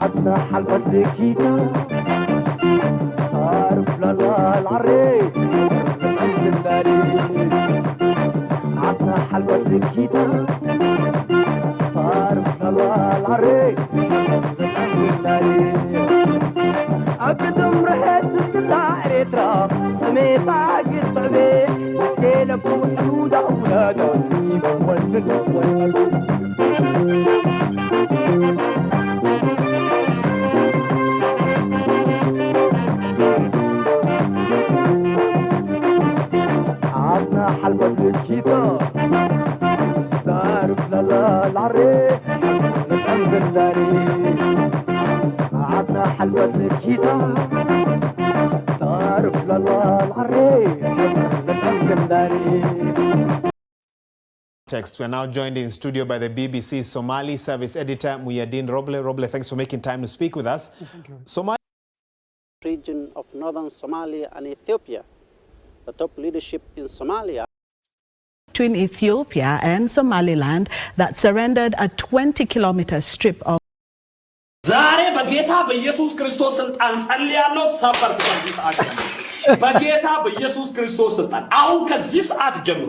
عطنا حلقة لكيتا، تعرف لا لا العري، عند البالي. عطنا حلقة لكيتا، تعرف لا لا العري، عند البالي. أقدم رحت ستة عريترا، سميت عقد طعبي، وكيلك وحدود أولادك، يبون لك وين. عطنا حلقة الكيتا، تعرف لا لا العري، الحمد لله. عطنا حلقة الكيتا، تعرف لا لا العري، الحمد لله. Text. We're now joined in studio by the B B C Somali service editor, Muyadin Roble. Roble, thanks for making time to speak with us. Somali region of northern Somalia and Ethiopia. The top leadership in Somalia between Ethiopia and Somaliland that surrendered a twenty kilometer strip of ዛሬ በጌታ በኢየሱስ ክርስቶስ ስልጣን ጸልያለሁ። ሰበር። ከዚህ ሰዓት ጀምሮ በጌታ በኢየሱስ ክርስቶስ ስልጣን፣ አሁን ከዚህ ሰዓት ጀምሮ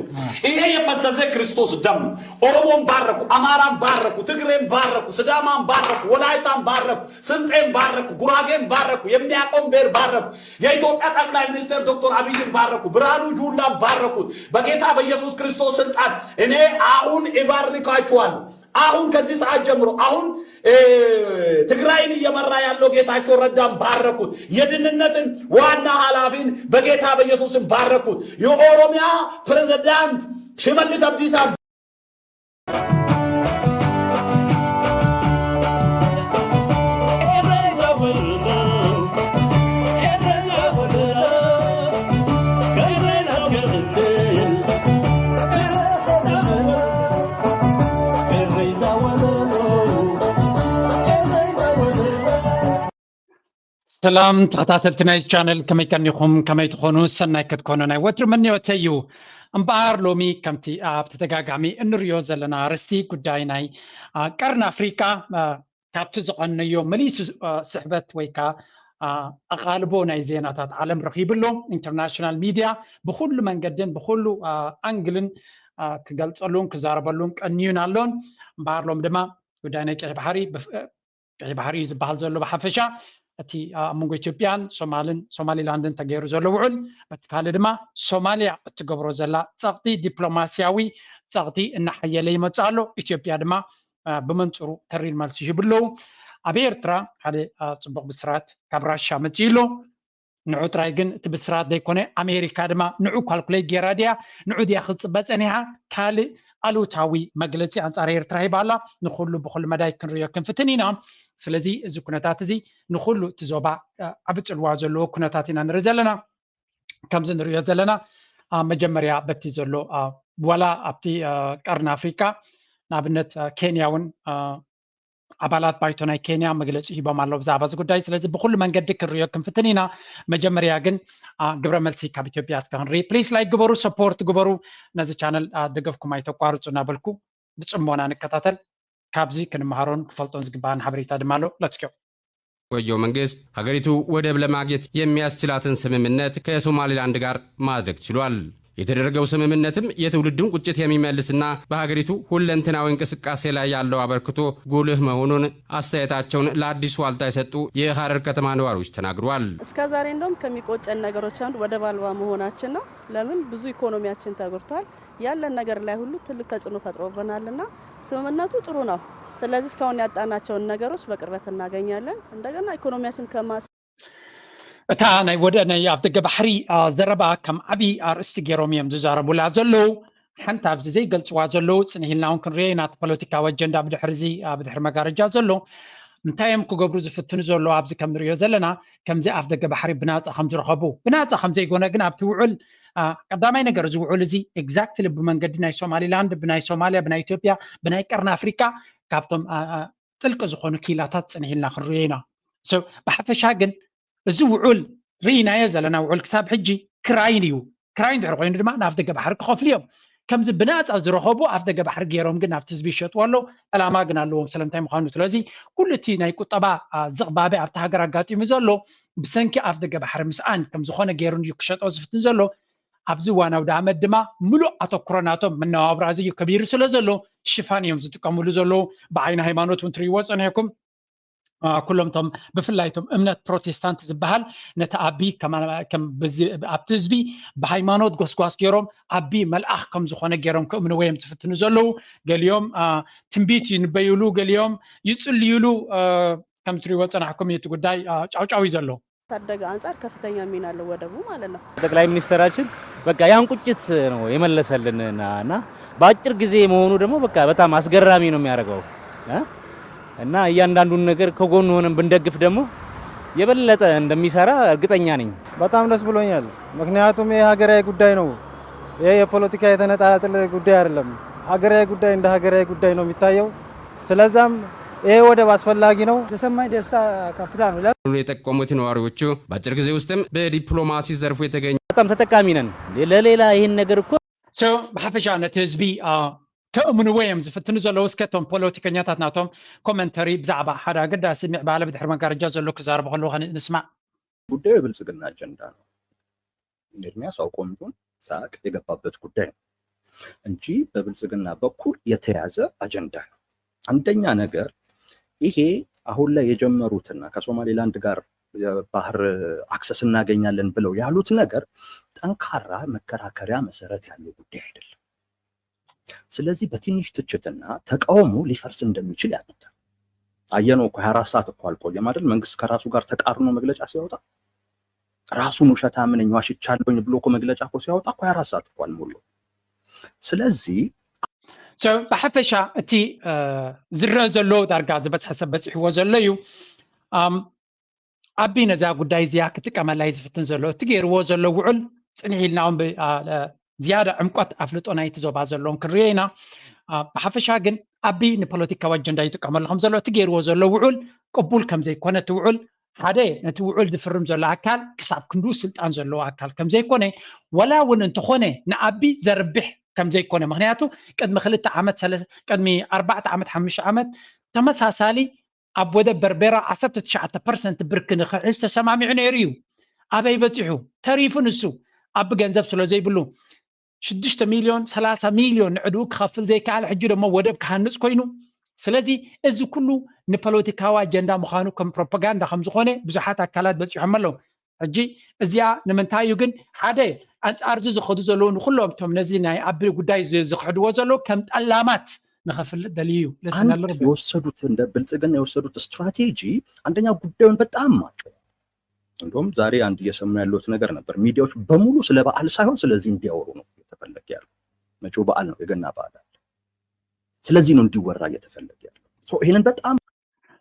ይሄ የፈሰሰ ክርስቶስ ደም፣ ኦሮሞን ባረኩ፣ አማራን ባረኩ፣ ትግሬን ባረኩ፣ ስዳማን ባረኩ፣ ወላይታን ባረኩ፣ ስልጤን ባረኩ፣ ጉራጌን ባረኩ፣ የሚያቆም ብሔር ባረኩ፣ የኢትዮጵያ ጠቅላይ ሚኒስትር ዶክተር አብይን ባረኩ፣ ብርሃኑ ጁላን ባረኩት። በጌታ በኢየሱስ ክርስቶስ ስልጣን እኔ አሁን እባርካችኋለሁ። አሁን ከዚህ ሰዓት ጀምሮ አሁን ትግራይን እየመራ ያለው ጌታቸው ረዳን ባረኩት። የደህንነትን ዋና ኃላፊን በጌታ በኢየሱስም ባረኩት። የኦሮሚያ ፕሬዝዳንት ሽመልስ አብዲሳ ሰላም ተኸታተልቲ ናይ ቻነል፣ ከመይ ቀኒኹም? ከመይ ትኾኑ? ሰናይ ክትኮኑ ናይ ወትሪ ምንዮተይ እዩ። እምበኣር ሎሚ ከምቲ ኣብ ተደጋጋሚ እንርእዮ ዘለና ኣርእስቲ ጉዳይ ናይ ቀርኒ ኣፍሪቃ ካብቲ ዝቐነዮ መሊሱ ስሕበት ወይ ከዓ ኣቓልቦ ናይ ዜናታት ዓለም ረኺቡ ኣሎ። ኢንተርናሽናል ሚድያ ብኩሉ መንገድን ብኩሉ ኣንግልን ክገልፀሉን ክዛረበሉን ቀንዩን ኣሎን። እምበኣር ሎም ድማ ጉዳይ ናይ ቀይ ባሕሪ ቀይ ባሕሪ እዩ ዝበሃል ዘሎ ብሓፈሻ እቲ ኣብ መንጎ ኢትዮጵያን ሶማልን ሶማሊላንድን ተገይሩ ዘሎ ውዕል፣ በቲ ካልእ ድማ ሶማልያ እትገብሮ ዘላ ጸቕጢ ዲፕሎማስያዊ ጸቕጢ እናሓየለ ይመጽእ ኣሎ። ኢትዮጵያ ድማ ብመንጽሩ ተሪር መልሲ ይህቡ ኣለዉ። ኣብ ኤርትራ ሓደ ጽቡቕ ብስራት ካብ ራሻ መጺኡ ኣሎ። ንዑ ጥራይ ግን እቲ ብስራት ዘይኮነ ኣሜሪካ ድማ ንዑ ካልኩሌት ገይራ ድያ ንዑ ድያ ክትጽበ ጸኒሓ ካልእ ኣሉታዊ መግለጺ ኣንጻር ኤርትራ ሂባ ኣላ። ንኹሉ ብኹሉ መዳይ ክንርእዮ ክንፍትን ኢና። ስለዚ እዚ ኩነታት እዚ ንኹሉ እቲ ዞባ ዓቢ ጽልዋ ዘለዎ ኩነታት ኢና ንርኢ ዘለና። ከምዚ ንርእዮ ዘለና መጀመርያ በቲ ዘሎ ዋላ ኣብቲ ቀርኒ ኣፍሪቃ ንኣብነት ኬንያ እውን ኣባላት ባይቶ ናይ ኬንያ መግለፂ ሂቦም ኣለዉ ብዛዕባ እዚ ጉዳይ። ስለዚ ብኩሉ መንገዲ ክንሪኦ ክንፍትን ኢና። መጀመርያ ግን ግብረ መልሲ ካብ ኢትዮጵያ እስከ ክንርኢ። ፕሊስ ላይክ ግበሩ፣ ሰፖርት ግበሩ፣ ነዚ ቻነል ደገፍኩም ኣይተቋርፁ እናበልኩ ብፅሞና ንከታተል። ካብዚ ክንመሃሮን ክፈልጦን ዝግባኣን ሓበሬታ ድማ ኣሎ። ለትስኪዮ ወዮ መንግስት ሀገሪቱ ወደብ ለማግኘት የሚያስችላትን ስምምነት ከሶማሊላንድ ጋር ማድረግ ችሏል። የተደረገው ስምምነትም የትውልዱን ቁጭት የሚመልስና በሀገሪቱ ሁለንተናዊ እንቅስቃሴ ላይ ያለው አበርክቶ ጉልህ መሆኑን አስተያየታቸውን ለአዲስ ዋልታ የሰጡ የሐረር ከተማ ነዋሪዎች ተናግረዋል። እስከ ዛሬ እንደውም ከሚቆጨን ነገሮች አንዱ ወደብ አልባ መሆናችን ነው። ለምን ብዙ ኢኮኖሚያችን ተጎድቷል። ያለን ነገር ላይ ሁሉ ትልቅ ተጽዕኖ ፈጥሮብናልና ስምምነቱ ጥሩ ነው። ስለዚህ እስካሁን ያጣናቸውን ነገሮች በቅርበት እናገኛለን። እንደገና ኢኮኖሚያችን ከማስ እታ ናይ ወደ ናይ ኣፍ ደገ ባሕሪ ዘረባ ከም ዓብዪ ኣርእስቲ ገይሮም እዮም ዝዛረቡላ ዘለዉ። ሓንቲ ኣብዚ ዘይገልፅዋ ዘለዉ ፅንሂልና እውን ክንሪኦ ኢና። እቲ ፖለቲካዊ ኣጀንዳ ብድሕሪ እዚ ብድሕሪ መጋረጃ ዘሎ እንታይ እዮም ክገብሩ ዝፍትኑ ዘለዉ ኣብዚ ከም ንሪኦ ዘለና ከምዚ ኣፍ ደገ ባሕሪ ብናፃ ከም ዝረኸቡ ብናፃ ከም ዘይኮነ ግን ኣብቲ ውዕል ቀዳማይ ነገር እዚ ውዕል እዚ ኤግዛክትሊ ብመንገዲ ናይ ሶማሊላንድ ብናይ ሶማሊያ ብናይ ኢትዮጵያ ብናይ ቀርኒ ኣፍሪካ ካብቶም ጥልቂ ዝኾኑ ክኢላታት ፅንሂልና ክንሪኦ ኢና። ብሓፈሻ ግን እዚ ውዑል ርኢናዮ ዘለና ውዑል ክሳብ ሕጂ ክራይን እዩ። ክራይ እንድሕር ኮይኑ ድማ ንኣፍ ደገ ባሕሪ ክኸፍሉ እዮም። ከምዚ ብናፃ ዝረኸቡ ኣፍ ደገ ባሕሪ ገይሮም ግን ኣብቲ ህዝቢ ይሸጥዎ ኣለዉ። ዕላማ ግን ኣለዎም ስለምንታይ ምዃኑ። ስለዚ ኩሉ እቲ ናይ ቁጠባ ዝቕባበ ኣብቲ ሃገር ኣጋጢሙ ዘሎ ብሰንኪ ኣፍ ደገ ባሕሪ ምስኣን ከምዝኾነ ገይሩ እዩ ክሸጦ ዝፍትን ዘሎ። ኣብዚ እዋናዊ ዳመት ድማ ምሉእ ኣተኩሮ ናቶም መነባብሮ ኣዝዩ ከቢሩ ስለ ዘሎ ሽፋን እዮም ዝጥቀምሉ ዘለዉ። ብዓይኒ ሃይማኖት እውን ትርእይዎ ጸኒሕኩም። ኩሎም ቶም ብፍላይ ቶም እምነት ፕሮቴስታንት ዝበሃል ነቲ ኣቢ ኣብቲ ህዝቢ ብሃይማኖት ጎስጓስ ገይሮም ኣቢ መልኣኽ ከም ዝኾነ ገይሮም ክእምንዎ እዮም ዝፍትኑ ዘለዉ። ገሊኦም ትንቢት ይንበዩሉ፣ ገሊኦም ይጽልዩሉ። ከም ትሪእዎ ጸናሕኩም እቲ ጉዳይ ጫውጫው እዩ ዘሎ። ታደገ አንጻር ከፍተኛ ሚና አለው ወደቡ ማለት ነው። ጠቅላይ ሚኒስትራችን በቃ ያን ቁጭት ነው የመለሰልን እና በአጭር ጊዜ መሆኑ ደግሞ በቃ በጣም አስገራሚ ነው የሚያደርገው እና እያንዳንዱን ነገር ከጎን ሆነን ብንደግፍ ደግሞ የበለጠ እንደሚሰራ እርግጠኛ ነኝ። በጣም ደስ ብሎኛል። ምክንያቱም ይህ ሀገራዊ ጉዳይ ነው። ይህ የፖለቲካ የተነጣጠለ ጉዳይ አይደለም። ሀገራዊ ጉዳይ እንደ ሀገራዊ ጉዳይ ነው የሚታየው። ስለዛም ይሄ ወደብ አስፈላጊ ነው። የተሰማኝ ደስታ ከፍታ ነው። የጠቆሙት ነዋሪዎቹ በአጭር ጊዜ ውስጥም በዲፕሎማሲ ዘርፉ የተገኘ በጣም ተጠቃሚ ነን። ለሌላ ይህን ነገር እኮ ብሓፈሻ ነቲ ህዝቢ ከእምንዎ እዮም ዝፍትኑ ዘለዉ። እስከ እቶም ፖለቲከኛታት ናቶም ኮመንተሪ ብዛዕባ ሓደ ኣገዳሲ ምዕባለ ብድሕሪ መጋረጃ ዘሎ ክዛረቡ ከለዉ ንስማዕ። ጉዳዩ የብልጽግና አጀንዳ ነው። ኤርሚያስ አውቆም ይሁን ሳያቅ የገባበት ጉዳይ ነው እንጂ በብልጽግና በኩል የተያዘ አጀንዳ ነው። አንደኛ ነገር ይሄ አሁን ላይ የጀመሩትና ከሶማሌላንድ ጋር የባህር አክሰስ እናገኛለን ብለው ያሉት ነገር ጠንካራ መከራከሪያ መሰረት ያለው ጉዳይ አይደለም። ስለዚህ በትንሽ ትችትና ተቃውሞ ሊፈርስ እንደሚችል ያውቁታል። አየነው እኮ ሃያ አራት ሰዓት እኮ አልቆየም አይደል? መንግስት ከራሱ ጋር ተቃርኖ መግለጫ ሲያወጣ ራሱን ውሸታም ነኝ ዋሽቻለሁኝ ብሎ እኮ መግለጫ እኮ ሲያወጣ እኮ ሃያ አራት ሰዓት እኮ አልሞላው። ስለዚህ ብሓፈሻ እቲ ዝረአ ዘሎ ዳርጋ ዝበዝሐ ሰብ በፂሕዎ ዘሎ እዩ። ኣቢ ነዛ ጉዳይ እዚኣ ክጥቀመላ እዩ ዝፍትን ዘሎ። እቲ ገይርዎ ዘሎ ውዕል ፅንሕ ኢልና እውን ዝያዳ ዕምቆት ኣፍልጦ ናይቲ ዞባ ዘለዎም ክንሪኦ ኢና። ብሓፈሻ ግን ኣቢ ንፖለቲካዊ ኣጀንዳ ይጥቀመሉ ከም ዘሎ እቲ ገይርዎ ዘሎ ውዕል ቅቡል ከም ዘይኮነ እቲ ውዕል ሓደ ነቲ ውዕል ዝፍርም ዘሎ ኣካል ክሳብ ክንድኡ ስልጣን ዘለዎ ኣካል ከም ዘይኮነ ዋላ እውን እንተኾነ ንኣቢ ዘርብሕ ከም ዘይኮነ ምክንያቱ ቅድሚ ክልተ ዓመት ቅድሚ ኣርባዕተ ዓመት ሓሙሽተ ዓመት ተመሳሳሊ ኣብ ወደብ በርቤራ ዓሰርተ ትሽዓተ ፐርሰንት ብርኪ ንኽሕዝ ተሰማሚዑ ነይሩ እዩ። ኣበይ በፂሑ? ተሪፉ ንሱ ኣቢ ገንዘብ ስለ ዘይብሉ ሽዱሽተ ሚልዮን ሰላሳ ሚልዮን ንዕድኡ ክኸፍል ዘይከኣለ ሕጂ ደሞ ወደብ ክሃንፅ ኮይኑ። ስለዚ እዚ ኩሉ ንፖለቲካዊ ኣጀንዳ ምዃኑ ከም ፕሮፓጋንዳ ከም ዝኾነ ብዙሓት ኣካላት በፂሖም ኣለዉ። ሕጂ እዚኣ ንምንታይ እዩ ግን ሓደ ኣንፃር እዚ ዝኸዱ ዘለዉ ንኩሎም እቶም ነዚ ናይ ኣቢ ጉዳይ ዝኽሕድዎ ዘለዉ ከም ጠላማት ንኸፍልጥ ደልዩ እዩ። አንድ የወሰዱት እንደ ብልጽግና የወሰዱት ስትራቴጂ አንደኛ ጉዳዩን በጣም ማጮ እንደውም ዛሬ አንድ እየሰማ ያለሁት ነገር ነበር። ሚዲያዎች በሙሉ ስለ በዓል ሳይሆን ስለዚህ እንዲያወሩ ነው እየተፈለገ ያለው። መጪው በዓል ነው፣ የገና በዓል አለ። ስለዚህ ነው እንዲወራ እየተፈለገ ያለው። ይህንን በጣም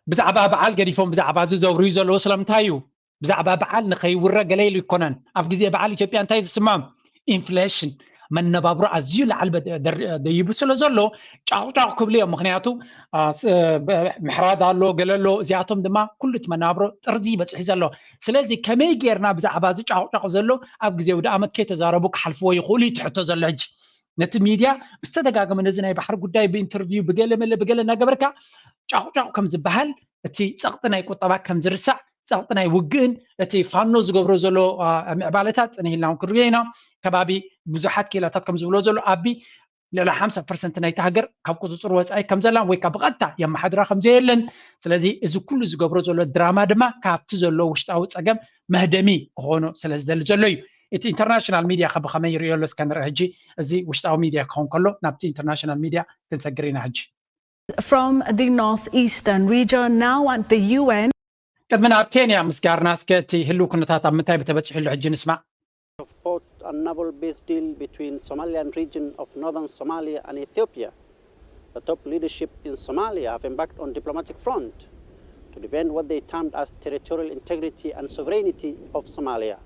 ብዛዕባ በዓል ገዲፎም ብዛዕባ እዚ ዘውርዩ ዘለዉ ስለምንታይ እዩ? ብዛዕባ በዓል ንኸይውረ ገለ ኢሉ ይኮነን። ኣብ ግዜ በዓል ኢትዮጵያ እንታይ ዝስማም? ኢንፍሌሽን መነባብሮ ኣዝዩ ላዕሊ ደይቡ ስለ ዘሎ ጫቑጫቑ ክብሉ እዮም። ምክንያቱ ምሕራድ ኣሎ፣ ገለ ኣሎ። እዚኣቶም ድማ ኩሉ እቲ መነባብሮ ጥርዚ ይበፅሒ ዘሎ። ስለዚ ከመይ ጌርና ብዛዕባ እዚ ጫቑጫቑ ዘሎ ኣብ ግዜ ውደ ኣመት ከይተዛረቡ ክሓልፍዎ ይኽእሉ እዩ ትሕቶ ዘሎ። ሕጂ ነቲ ሚድያ ብዝተደጋገመ ነዚ ናይ ባሕሪ ጉዳይ ብኢንተርቪው ብገለ መለ ብገለ እናገበርካ ጫቑጫቑ ከም ዝበሃል እቲ ፀቕጢ ናይ ቁጠባ ከም ዝርሳዕ ፀቕጢ ናይ ውግእን እቲ ፋኖ ዝገብሮ ዘሎ ምዕባለታት ፅንህ ኢልና እውን ክንሪኦ ኢና። ከባቢ ብዙሓት ክኢላታት ከም ዝብሎ ዘሎ ኣቢ ልዕሊ ሓምሳ ፐርሰንት ናይቲ ሃገር ካብ ቁፅፅር ወፃኢ ከም ዘላን ወይ ካብ ብቐጥታ የመሓድራ ከም ዘየለን ስለዚ እዚ ኩሉ ዝገብሮ ዘሎ ድራማ ድማ ካብቲ ዘሎ ውሽጣዊ ፀገም መህደሚ ክኾኖ ስለ ዝደሊ ዘሎ እዩ። እቲ ኢንተርናሽናል ሚድያ ከ ብኸመይ ይሪኦ ኣሎ እስከ ንርኢ ሕጂ። እዚ ውሽጣዊ ሚድያ ክኸውን ከሎ ናብቲ ኢንተርናሽናል ሚድያ ክንሰግር ኢና ሕጂ። From the northeastern region, now at the U N. ቅድሚ ናብ ኬንያ ምስጋርና እስከ እቲ ህልው ኩነታት ኣብ ምንታይ ብተበፂሕሉ ሕጂ ንስማዕ። Of port and naval base deal between Somaliland region of northern Somalia and Ethiopia, the top leadership in Somalia have embarked on diplomatic front to defend what they termed as territorial integrity and sovereignty of Somalia.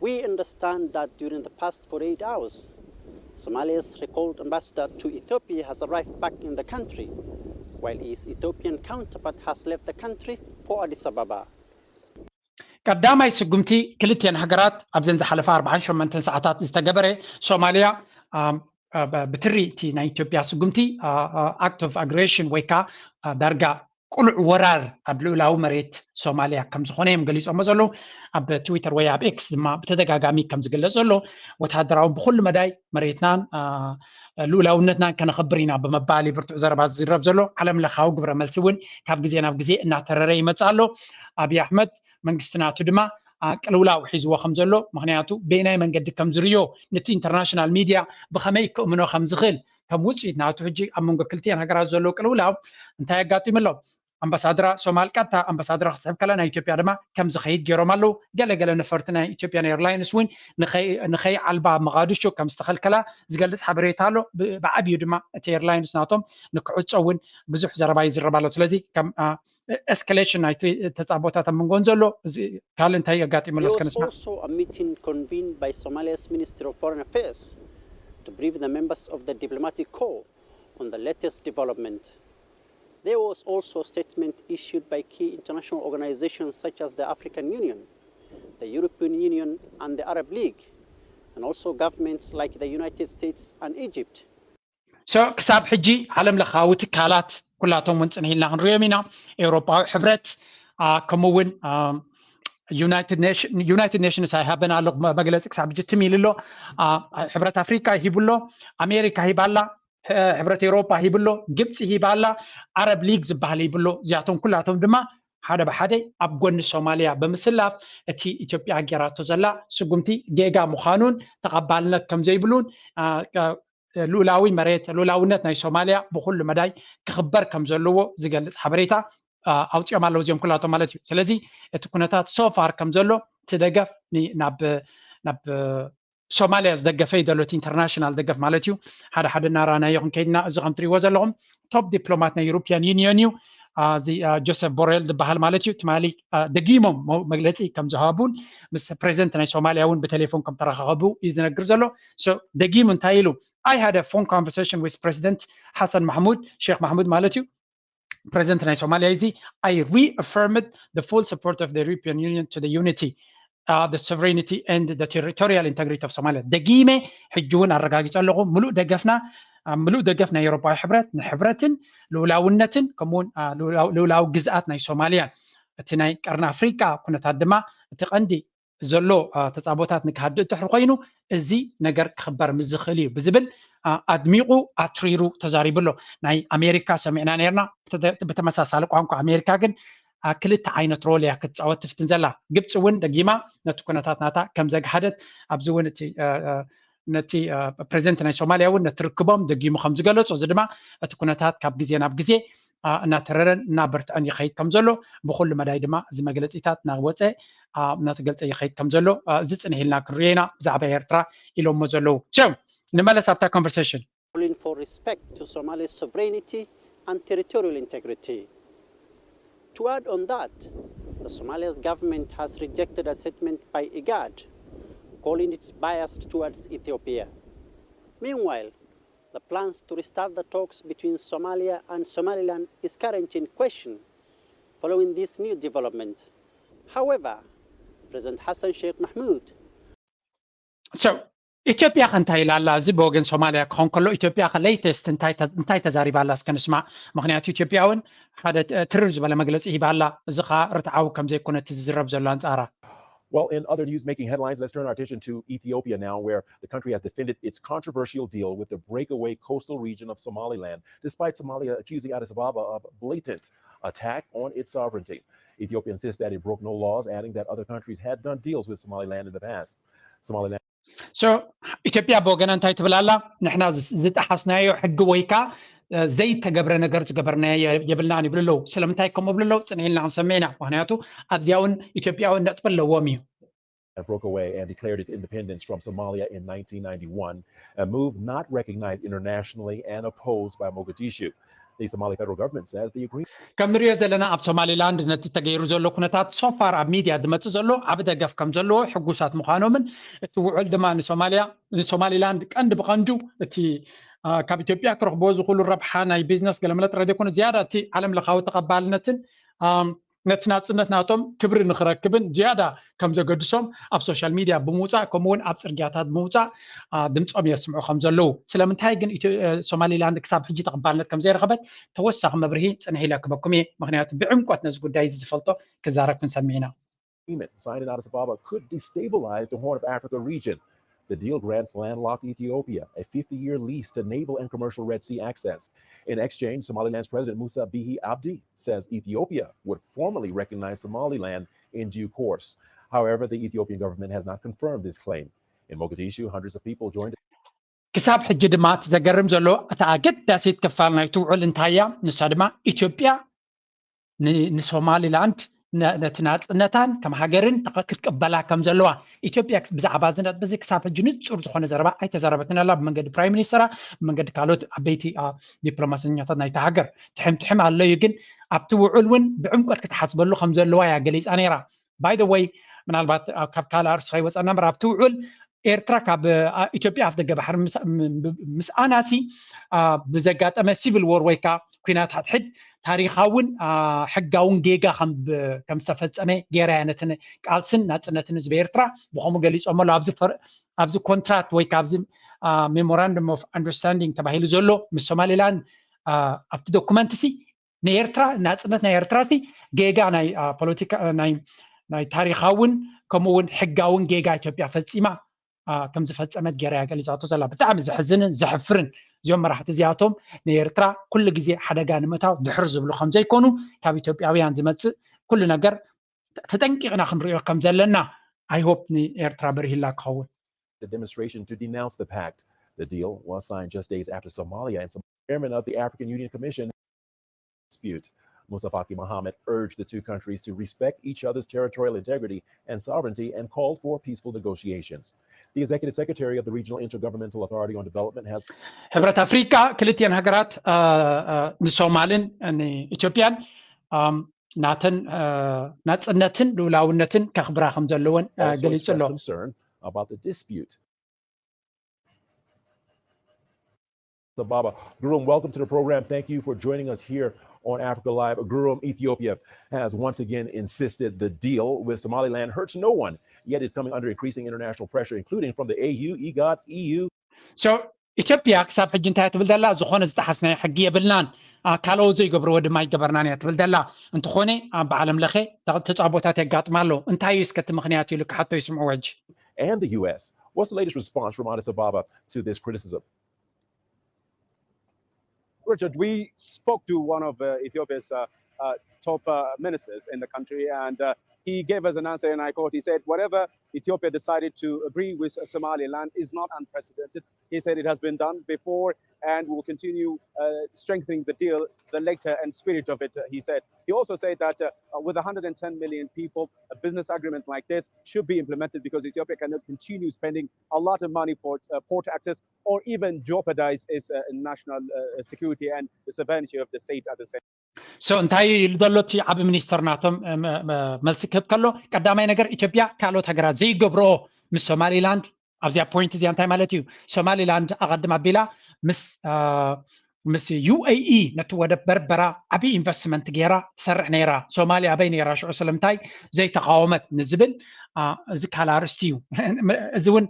We understand that during the past forty-eight hours, Somalia's recalled ambassador to Ethiopia has arrived back in the country, while his Ethiopian counterpart has left the country for Addis Ababa. ቀዳማይ ስጉምቲ ክልቲአን ሃገራት ኣብዘን ዝሓለፋ ኣርባዓን ሸሞንተን ሰዓታት ዝተገበረ ሶማልያ ብትሪ እቲ ናይ ኢትዮጵያ ስጉምቲ act of aggression ወይ ከዓ ዳርጋ ቅሉዕ ወራር ኣብ ልኡላዊ መሬት ሶማልያ ከም ዝኾነ እዮም ገሊፆሞ ዘለዉ። ኣብ ትዊተር ወይ ኣብ ኤክስ ድማ ብተደጋጋሚ ከም ዝግለፅ ዘሎ፣ ወታደራውን ብኩሉ መዳይ መሬትናን ልኡላውነትናን ከነኽብር ኢና ብምባል ብርቱዕ ዘረባ ዝዝረብ ዘሎ። ዓለም ለኻዊ ግብረ መልሲ እውን ካብ ግዜ ናብ ግዜ እናተረረ ይመፅእ ኣሎ። ኣብይ ኣሕመድ መንግስቲ ናቱ ድማ ቅልውላው ሒዝዎ ከም ዘሎ፣ ምክንያቱ በየናይ መንገዲ ከም ዝርዮ፣ ነቲ ኢንተርናሽናል ሚድያ ብኸመይ ክእምኖ ከም ዝኽእል፣ ከም ውፅኢት ናቱ ሕጂ ኣብ መንጎ ክልቲኤን ሃገራት ዘሎ ቅልውላው እንታይ ኣጋጢሙ ኣሎ? ኣምባሳድራ ሶማል ቀጥታ ኣምባሳድራ ክትስሕብ ከላ፣ ናይ ኢትዮጵያ ድማ ከም ዝኸይድ ገይሮም ኣለዉ። ገለገለ ነፈርቲ ናይ ኢትዮጵያን ኤርላይንስ እውን ንኸይ ዓልባ መቓድሾ ከም ዝተኸልከላ ዝገልጽ ሓበሬታ ኣሎ። ብዓብዩ ድማ እቲ ኤርላይንስ ናቶም ንክዕጾ እውን ብዙሕ ዘረባ ይዝረብ ኣሎ። ስለዚ ከም ኤስካሌሽን ናይቲ ተጻቦታት ኣብ መንጎን ዘሎ ካልእ እንታይ ኣጋጢሙ ኣሎ እስከ ንስማዕ። Also a meeting convened by Somalia's Ministry of Foreign Affairs to brief the members of the diplomatic corps on the latest development. There was also a statement issued by key international organizations such as the African Union, the European Union, and the Arab League, and also governments like the United States and Egypt. So ክሳብ ሕጂ ዓለም ለኻዊ ትካላት ኩላቶም እውን ጽንሕ ኢልና ክንሪኦም ኢና። ኤውሮጳዊ ሕብረት ከምኡ እውን ዩናይትድ ኔሽንስ ኣይሃበን ኣሎ መግለፂ ክሳብ ሕጂ ትም ኢሉ ኣሎ። ሕብረት ኣፍሪቃ ሂቡ ኣሎ፣ ኣሜሪካ ሂባ ኣላ፣ ሕብረት ኤውሮጳ ሂቡ ኣሎ፣ ግብፂ ሂባ ኣላ፣ ዓረብ ሊግ ዝበሃል ሂቡ ኣሎ። እዚኣቶም ኩላቶም ድማ ሓደ ብሓደ ኣብ ጎኒ ሶማልያ ብምስላፍ እቲ ኢትዮጵያ ጌራቶ ዘላ ስጉምቲ ጌጋ ምዃኑን ተቐባልነት ከም ዘይብሉን ልኡላዊ መሬት ልኡላውነት ናይ ሶማልያ ብኩሉ መዳይ ክኽበር ከም ዘለዎ ዝገልጽ ሓበሬታ ኣውፅኦም ኣለዉ እዚኦም ኩላቶም ማለት እዩ። ስለዚ እቲ ኩነታት ሶፋር ከም ዘሎ እቲ ደገፍ ናብ ናብ ሶማልያ ዝደገፈ እዩ ዘሎ እቲ ኢንተርናሽናል ደገፍ ማለት እዩ። ሓደ ሓደ እናራናዮ ክንከይድና እዚ ከም ትሪእዎ ዘለኹም ቶፕ ዲፕሎማት ናይ ዩሮፒያን ዩኒየን እዩ። እዚ ጆሴፍ ቦሬል ዝበሃል ማለት እዩ። ትማሊ ደጊሞም መግለፂ ከም ዝሃቡን ምስ ፕሬዚደንት ናይ ሶማልያ እውን ብቴሌፎን ከም ተረኻኸቡ እዩ ዝነግር ዘሎ። ደጊሙ እንታይ ኢሉ? I had a phone conversation with President Hassan Mahmoud, ሼክ ማሕሙድ ማለት እዩ። ፕሬዚደንት ናይ ሶማልያ እዚ I reaffirmed the full support of the European Union to the unity, the sovereignty and the territorial integrity of Somalia. ደጊመ ሕጂ እውን ኣረጋጊፀ ኣለኹ ምሉእ ደገፍና ምሉእ ደገፍ ናይ ኤውሮፓዊ ሕብረት ንሕብረትን ልኡላውነትን ከምኡውን ልኡላዊ ግዝኣት ናይ ሶማልያን እቲ ናይ ቀርኒ ኣፍሪቃ ኩነታት ድማ እቲ ቀንዲ ዘሎ ተፃቦታት ንክሃድእ ድሕሪ ኮይኑ እዚ ነገር ክኽበር ምስ ዝኽእል እዩ ብዝብል ኣድሚቑ ኣትሪሩ ተዛሪቡ ኣሎ። ናይ ኣሜሪካ ሰሚዕና ነርና ብተመሳሳሊ ቋንቋ ኣሜሪካ ግን ክልተ ዓይነት ሮል እያ ክትፃወት ትፍትን ዘላ። ግብፂ እውን ደጊማ ነቲ ኩነታት ናታ ከም ዘግሃደት ኣብዚ እውን እቲ ነቲ ፕሬዚደንት ናይ ሶማልያ እውን ነቲ ርክቦም ደጊሙ ከም ዝገለፁ እዚ ድማ እቲ ኩነታት ካብ ግዜ ናብ ግዜ እናተረረን እናበርትዐን ይኸይድ ከም ዘሎ ብኩሉ መዳይ ድማ እዚ መግለፂታት እናወፀ እናተገልፀ ይኸይድ ከም ዘሎ እዚ ፅንሕ ኢልና ክንሪኦ ኢና ብዛዕባ ኤርትራ ኢሎሞ ዘለዉ። ንመለስ ኣብታ ኮንቨርሴሽን። Calling for respect to Somalia's sovereignty and territorial integrity. To add on that, the Somalia's government has rejected a statement by IGAD calling it biased towards Ethiopia. Meanwhile, the plans to restart the talks between Somalia and Somaliland is currently in question following this new development. However, President Hassan Sheikh Mohamud So ኢትዮጵያ ከ እንታይ ኢላ ኣላ? እዚ ብወገን ሶማልያ ክኾን ከሎ ኢትዮጵያ ከ ሌተስት እንታይ ተዛሪባ ኣላ እስከ ንስማዕ። ምክንያቱ ኢትዮጵያ እውን ሓደ ትርር ዝበለ መግለፂ ሂባ ኣላ። እዚ ከዓ ርትዓዊ ከም ዘይኮነ እቲ ዝዝረብ ዘሎ ኣንፃራ። Well, in other news making headlines, let's turn our attention to Ethiopia now, where the country has defended its controversial deal with the breakaway coastal region of Somaliland, despite Somalia accusing Addis Ababa of blatant attack on its sovereignty. Ethiopia insists that it broke no laws, adding that other countries had done deals with Somaliland in the past. Somaliland So ኢትዮጵያ ብወገና እንታይ ትብል ኣላ? ንሕና ዝጠሓስናዮ ሕጊ ወይ ከዓ ዘይተገብረ ነገር ዝገበርናዮ የብልናን ይብሉ ኣለዉ። ስለምንታይ ከምኡ ይብሉ ኣለዉ? ፅንሕ ኢልና ክንሰምዕ ኢና። ምክንያቱ ኣብዚኣ እውን ኢትዮጵያ እውን ነጥቢ ኣለዎም እዩ። and broke away and declared its independence from Somalia in nineteen ninety-one, a move not recognized internationally and opposed by Mogadishu. The Somali federal government says the agreement. ከም ንሪኦ ዘለና ኣብ ሶማሊላንድ ነቲ ተገይሩ ዘሎ ኩነታት ሶፋር ኣብ ሚድያ ዝመፅእ ዘሎ ዓቢ ደገፍ ከም ዘለዎ ሕጉሳት ምዃኖምን እቲ ውዕል ድማ ንሶማሊያ ንሶማሊላንድ ቀንዲ ብቐንዱ እቲ ካብ ኢትዮጵያ ክረኽብዎ ዝኽእሉ ረብሓ ናይ ቢዝነስ ገለመለ ጥራይ ዘይኮነ ዝያዳ እቲ ዓለም ለኻዊ ተቐባልነትን ነቲ ናፅነት ናቶም ክብሪ ንክረክብን ዝያዳ ከም ዘገድሶም ኣብ ሶሻል ሚድያ ብምውፃእ ከምኡውን ኣብ ፅርግያታት ብምውፃእ ድምፆም የስምዑ ከም ዘለዉ። ስለምንታይ ግን ሶማሊላንድ ክሳብ ሕጂ ተቐባልነት ከም ዘይረኸበት ተወሳኺ መብርሂ ፅንሕ ኢለ ክበኩም እየ። ምክንያቱ ብዕምቆት ነዚ ጉዳይ እዚ ዝፈልጦ ክዛረብ ክንሰምዕ ኢና። Agreement signed in Addis Ababa could destabilize the Horn of Africa region. The deal grants landlocked Ethiopia a fifty-year lease to naval and commercial Red Sea access. In exchange, Somaliland's President Musa Bihi Abdi says Ethiopia would formally recognize Somaliland in due course. However, the Ethiopian government has not confirmed this claim. In Mogadishu, hundreds of people joined. ክሳብ ሕጂ ድማ እቲ ዘገርም ዘሎ እታ ኣገዳሲት ክፋል ናይቲ ውዕል እንታይ እያ? ንሳ ድማ ኢትዮጵያ ንሶማሊላንድ ነቲ ናፅነታን ከም ሃገርን ክትቅበላ ከም ዘለዋ ኢትዮጵያ ብዛዕባ እዚ ነጥቢ እዚ ክሳብ ሕጂ ንፁር ዝኾነ ዘረባ ኣይተዛረበትን ኣላ። ብመንገዲ ፕራይም ሚኒስተራ፣ ብመንገዲ ካልኦት ዓበይቲ ዲፕሎማሰኛታት ናይቲ ሃገር ትሕም ትሕም ኣሎ እዩ። ግን ኣብቲ ውዕል እውን ብዕምቆት ክትሓስበሉ ከም ዘለዋ እያ ገሊፃ ነይራ። By the way፣ ምናልባት ካብ ካልእ ኣርእስቲ ከይወፃና እምበር ኣብቲ ውዕል ኤርትራ ካብ ኢትዮጵያ ኣፍ ደገ ባሕሪ ምስኣናሲ ብዘጋጠመ ሲቪል ዎር ወይ ከዓ ኩናት ሓድሕድ ታሪኻውን ሕጋውን ጌጋ ከም ዝተፈፀመ ገይራ እያ ነቲ ቃልስን ናፅነትን ህዝቢ ኤርትራ ብኸምኡ ገሊፆሞ ኣሎ። ኣብዚ ኮንትራክት ወይ ካብዚ memorandum of understanding ተባሂሉ ዘሎ ምስ ሶማሊላንድ ኣብቲ ዶኩመንት ሲ ንኤርትራ ናፅነት ናይ ኤርትራ ሲ ጌጋ ናይ ፖለቲካ ናይ ታሪኻውን ከምኡ እውን ሕጋውን ጌጋ ኢትዮጵያ ፈፂማ ከም ዝፈፀመት ገይራ እያ ገሊፃቶ ዘላ። ብጣዕሚ ዘሕዝንን ዘሕፍርን። እዚኦም መራሕቲ እዚኣቶም ንኤርትራ ኩሉ ግዜ ሓደጋ ንምእታው ድሕር ዝብሉ ከም ዘይኮኑ ካብ ኢትዮጵያውያን ዝመፅእ ኩሉ ነገር ተጠንቂቕና ክንሪኦ ከም ዘለና I hope ንኤርትራ በሪህላ ክኸውን። The demonstration to denounce the pact. The deal was signed just days after Somalia and some chairman of the African Union Commission dispute. Musa Faki Mohammed urged the two countries to respect each other's territorial integrity and sovereignty and called for peaceful negotiations. The executive secretary of the Regional Intergovernmental Authority on Development has ሕብረት ኣፍሪካ ክልቲኤን ሃገራት ንሶማልን ንኢትዮጵያን ናተን ናፅነትን ልኡላውነትን ከኽብራ ከም ዘለወን ገሊፁ ኣሎ። Concern about the dispute. Sababa Gurum, welcome to the program. Thank you for joining us here on Africa Live. Gurum, Ethiopia has once again insisted the deal with Somaliland hurts no one, yet is coming under increasing international pressure, including from the A U, IGAD, E U. So ኢትዮጵያ ክሳብ ሕጂ እንታይ ትብል ዘላ? ዝኾነ ዝጠሓስናዮ ሕጊ የብልናን፣ ካልኦት ዘይገብርዎ ድማ ኣይገበርናን እያ ትብል ዘላ። እንተኾነ ኣብ ዓለም ለኸ ተፃቦታት የጋጥማ ኣሎ። እንታይ እዩ እስከ እቲ ምክንያት ኢሉ ክሓቶ ይስምዕዎ ሕጂ። And the U S. What's the latest response from Addis Ababa to this criticism? Richard, we spoke to one of uh, Ethiopia's uh, uh, top uh, ministers in the country, and uh, he gave us an answer, and I quote, he said, "Whatever Ethiopia decided to agree with Somaliland is not unprecedented." He said it has been done before and will continue uh, strengthening the deal, the letter and spirit of it, uh, he said. He also said that uh, with one hundred ten million people, a business agreement like this should be implemented because Ethiopia cannot continue spending a lot of money for uh, port access or even jeopardize its uh, national uh, security and the sovereignty of the state at the same So እንታይ ኢሉ ዘሎ እቲ ዓቢ ሚኒስተር ናቶም መልሲ ክህብ ከሎ፣ ቀዳማይ ነገር ኢትዮጵያ ካልኦት ሃገራት ዘይገብርኦ ምስ ሶማሊላንድ ኣብዚኣ ፖይንት እዚኣ እንታይ ማለት እዩ? ሶማሊላንድ ኣቐድም ኣቢላ ምስ ምስ ዩ ኤ ኢ ነቲ ወደብ በርበራ ዓብዪ ኢንቨስትመንት ገይራ ትሰርሕ ነይራ። ሶማልያ ኣበይ ነይራ ሽዑ ስለምንታይ ዘይተቃወመት ንዝብል እዚ ካልእ ኣርእስቲ እዩ። እዚ እውን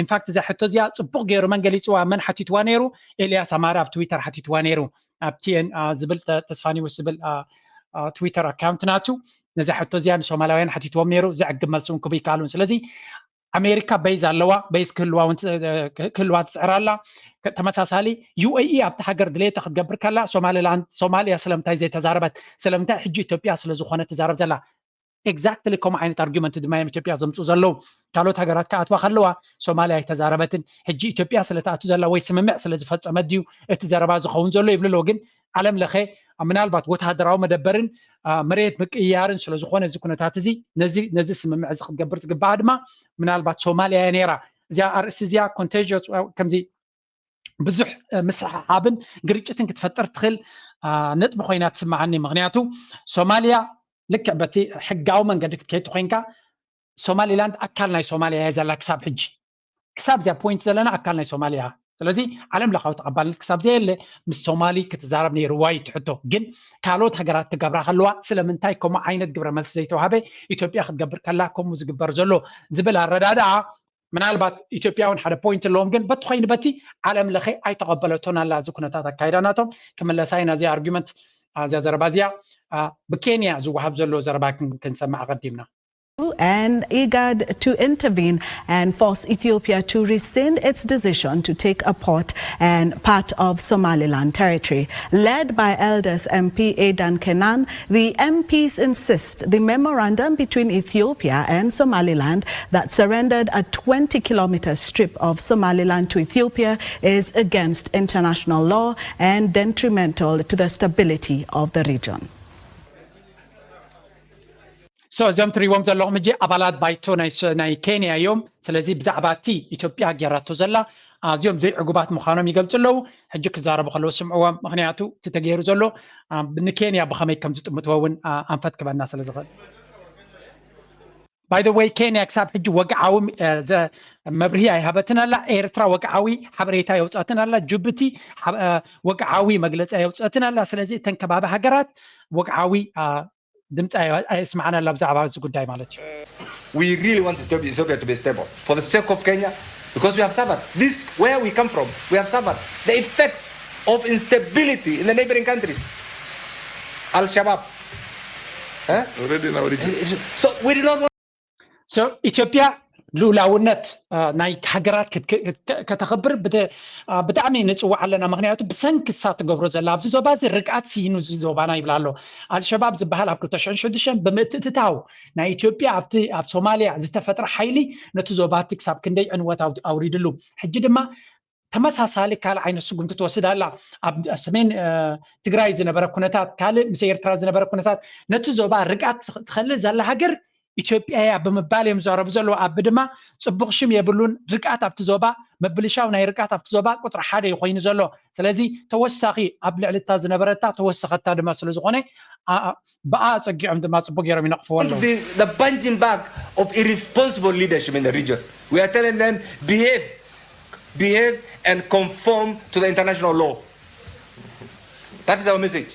ኢንፋክት እዛ ሕቶ እዚኣ ፅቡቅ ገይሩ መን ገሊፅዋ መን ሓቲትዋ ነይሩ? ኤልያስ ኣማረ ኣብ ትዊተር ሓቲትዋ ነይሩ። ኣብ ቲኤን ዝብል ተስፋ ኒውስ ዝብል ትዊተር ኣካውንት ናቱ ነዛ ሕቶ እዚኣ ንሶማላውያን ሓቲትዎም ነይሩ። ዘዕግብ መልሲ እውን ክቡ ይከኣል እውን። ስለዚ ኣሜሪካ በይዝ ኣለዋ፣ በይዝ ክህልዋ ትፅዕር ኣላ። ተመሳሳሊ ዩ ኤ ኢ ኣብቲ ሃገር ድሌታ ክትገብር ከላ ሶማሊላንድ ሶማልያ ስለምንታይ ዘይተዛረበት? ስለምንታይ ሕጂ ኢትዮጵያ ስለዝኾነ ትዛረብ ዘላ? ኤግዛክትሊ ከምኡ ዓይነት ኣርጊመንት ድማ እዮም ኢትዮጵያ ዘምፅኡ ዘለዉ። ካልኦት ሃገራት ክኣትዋ ከለዋ ሶማልያ ኣይተዛረበትን። ሕጂ ኢትዮጵያ ስለትኣቱ ዘላ ወይ ስምምዕ ስለዝፈፀመት ድዩ እቲ ዘረባ ዝኸውን ዘሎ ይብሉ ኣለዉ። ግን ዓለም ለኸ ምናልባት ወተሃደራዊ መደበርን መሬት ምቅይያርን ስለዝኾነ እዚ ኩነታት እዚ ነዚ ስምምዕ እዚ ክትገብር ዝግባኣ ድማ ምናልባት ሶማልያ እያ ነይራ። እዚኣ ኣርእስቲ እዚኣ ኮንቴንጀስ ከምዚ ብዙሕ ምስሕሓብን ግርጭትን ክትፈጥር ትኽእል ነጥቢ ኮይና ትስምዓኒ። ምክንያቱ ሶማልያ ልክዕ በቲ ሕጋዊ መንገዲ ክትከይድ ኮይንካ ሶማሊላንድ ኣካል ናይ ሶማልያ እያ ዘላ ክሳብ ሕጂ። ክሳብ እዚኣ ፖይንት ዘለና ኣካል ናይ ሶማልያ። ስለዚ ዓለም ለኻዊ ተቐባልነት ክሳብ ዘየለ ምስ ሶማሊ ክትዛረብ ነይርዋ እዩ ትሕቶ። ግን ካልኦት ሃገራት ክገብራ ከለዋ ስለምንታይ ከምኡ ዓይነት ግብረ መልሲ ዘይተዋህበ? ኢትዮጵያ ክትገብር ከላ ከምኡ ዝግበር ዘሎ ዝብል ኣረዳድኣ ምናልባት ኢትዮጵያ እውን ሓደ ፖይንት ኣለዎም። ግን በቲ ኮይኑ በቲ ዓለም ለኸ ኣይተቐበለቶን ኣላ እዚ ኩነታት ኣካይዳ ናቶም። ክምለሳ ኢና እዚ ኣርጊመንት እዚኣ ዘረባ እዚኣ ብኬንያ ዝወሃብ ዘሎ ዘረባ ክንሰማዕ ኣቐዲምና። And IGAD to intervene and force Ethiopia to rescind its decision to take a port and part of Somaliland territory. Led by Elders M P Aidan Kenan, the M Ps insist the memorandum between Ethiopia and Somaliland that surrendered a twenty kilometer strip of Somaliland to Ethiopia is against international law and detrimental to the stability of the region. So እዚኦም ትሪእዎም ዘለኹም ሕጂ ኣባላት ባይቶ ናይ ኬንያ እዮም። ስለዚ ብዛዕባ እቲ ኢትዮጵያ ጌራቶ ዘላ ኣዝዮም ዘይዕጉባት ምዃኖም ይገልጹ ኣለዉ። ሕጂ ክዛረቡ ከለዉ ስምዕዎም፣ ምኽንያቱ እቲ ተገይሩ ዘሎ ንኬንያ ብኸመይ ከም ዝጥምትዎ እውን ኣንፈት ክበና ስለ ዝኽእል። By the way ኬንያ ክሳብ ሕጂ ወግዓዊ መብርሂ ኣይሃበትን ኣላ። ኤርትራ ወግዓዊ ሓበሬታ የውፅኣትን ኣላ። ጅቡቲ ወግዓዊ መግለፂ የውፅኣትን ኣላ። ስለዚ እተን ከባቢ ሃገራት ወግዓዊ ድምፂ ኣየስማዕን ኣላ ብዛዕባ እዚ ጉዳይ ማለት እዩ። We really want Ethiopia to be stable for the sake of Kenya because we have suffered. This where we come from, we have suffered the effects of instability in the neighboring countries. Al Shabaab. Already in our region. So we did not want So ኢትዮጵያ ልኡላውነት ናይ ሃገራት ከተኽብር ብጣዕሚ ንፅዋዕ ኣለና። ምክንያቱ ብሰንኪ እሳ ትገብሮ ዘላ ኣብዚ ዞባ እዚ ርግኣት ስኢኑ እዚ ዞባና ይብላ ኣሎ። ኣልሸባብ ዝበሃል ኣብ ክልተ ሽሕን ሽዱሽተን ብምትእትታው ናይ ኢትዮጵያ ኣብቲ ኣብ ሶማሊያ ዝተፈጥረ ሓይሊ ነቲ ዞባ እቲ ክሳብ ክንደይ ዕንወት ኣውሪድሉ። ሕጂ ድማ ተመሳሳሊ ካልእ ዓይነት ስጉምቲ ትወስድ ኣላ። ኣብ ሰሜን ትግራይ ዝነበረ ኩነታት ካልእ ምስ ኤርትራ ዝነበረ ኩነታት ነቲ ዞባ ርግኣት ትኸልእ ዘላ ሃገር ኢትዮጵያ እያ ብምባል እዮም ዝዛረቡ ዘለዉ። ኣቢ ድማ ፅቡቕ ሽም የብሉን። ርግኣት ኣብቲ ዞባ ምብልሻው ናይ ርግኣት ኣብቲ ዞባ ቁፅሪ ሓደ እዩ ኮይኑ ዘሎ። ስለዚ ተወሳኺ ኣብ ልዕሊ እታ ዝነበረታ ተወሰኸታ ድማ ስለ ዝኾነ ብኣ ኣፀጊዖም ድማ ፅቡቕ ገይሮም ይነቕፍዎ ኣለዉ። The punching bag of irresponsible leadership in the region. We are telling them behave, behave and conform to the international law. That is our message.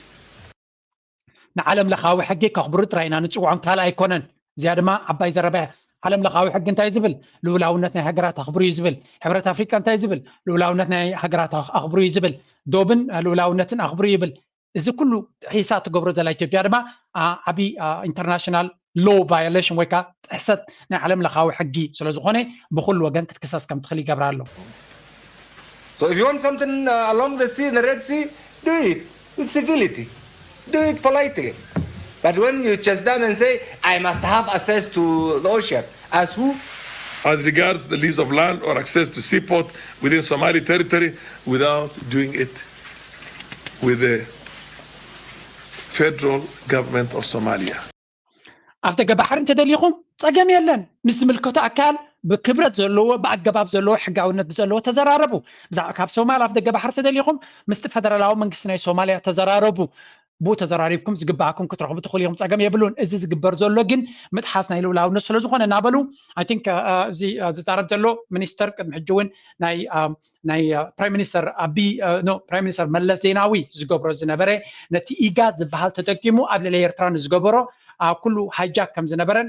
ንዓለም ለኻዊ ሕጊ ከኽብሩ ጥራይ ኢና ንፅውዖም ካልእ ኣይኮነን። እዚኣ ድማ ዓባይ ዘረባ እያ። ዓለም ለኻዊ ሕጊ እንታይ ዝብል? ልኡላውነት ናይ ሃገራት ኣኽብሩ እዩ ዝብል። ሕብረት ኣፍሪቃ እንታይ ዝብል? ልኡላውነት ናይ ሃገራት ኣኽብሩ እዩ ዝብል። ዶብን ልኡላውነትን ኣኽብሩ ይብል። እዚ ኩሉ ጥሒሳ ትገብሮ ዘላ ኢትዮጵያ ድማ ዓብዪ international law violation ወይ ከዓ ጥሕሰት ናይ ዓለም ለኻዊ ሕጊ ስለ ዝኾነ ብኩሉ ወገን ክትክሰስ ከም ትኽእል ይገብራ ኣሎ። So if you want something uh, along the sea, the Red Sea, do it with civility. Do it politely. But when you chase them and say, I must have access to the ocean, as who? As regards the lease of land or access to seaport within Somali territory without doing it with the federal government of Somalia. ኣፍ ደገ ባሕሪ እንተደሊኹም ፀገም የለን። ምስ ዝምልከቶ ኣካል ብክብረት ዘለዎ ብኣገባብ ዘለዎ ሕጋውነት ብዘለዎ ተዘራረቡ። ብዛዕባ ካብ ሶማል ኣፍ ደገ ባሕሪ ተደሊኹም ምስቲ ፈደራላዊ መንግስቲ ናይ ሶማልያ ተዘራረቡ። ብኡ ተዘራሪብኩም ዝግባኣኩም ክትረኽቡ ትኽእሉ ኢኹም። ፀገም የብሉን። እዚ ዝግበር ዘሎ ግን ምጥሓስ ናይ ልኡላውነት ስለ ዝኾነ እናበሉ I think እዚ ዝዛረብ ዘሎ ሚኒስተር ቅድሚ ሕጂ እውን ናይ ናይ ፕራይም ሚኒስተር ኣቢ ኖ ፕራይም ሚኒስተር መለስ ዜናዊ ዝገብሮ ዝነበረ ነቲ ኢጋድ ዝበሃል ተጠቂሙ ኣብ ልዕሊ ኤርትራ ንዝገበሮ ኩሉ ሃይጃክ ከም ዝነበረን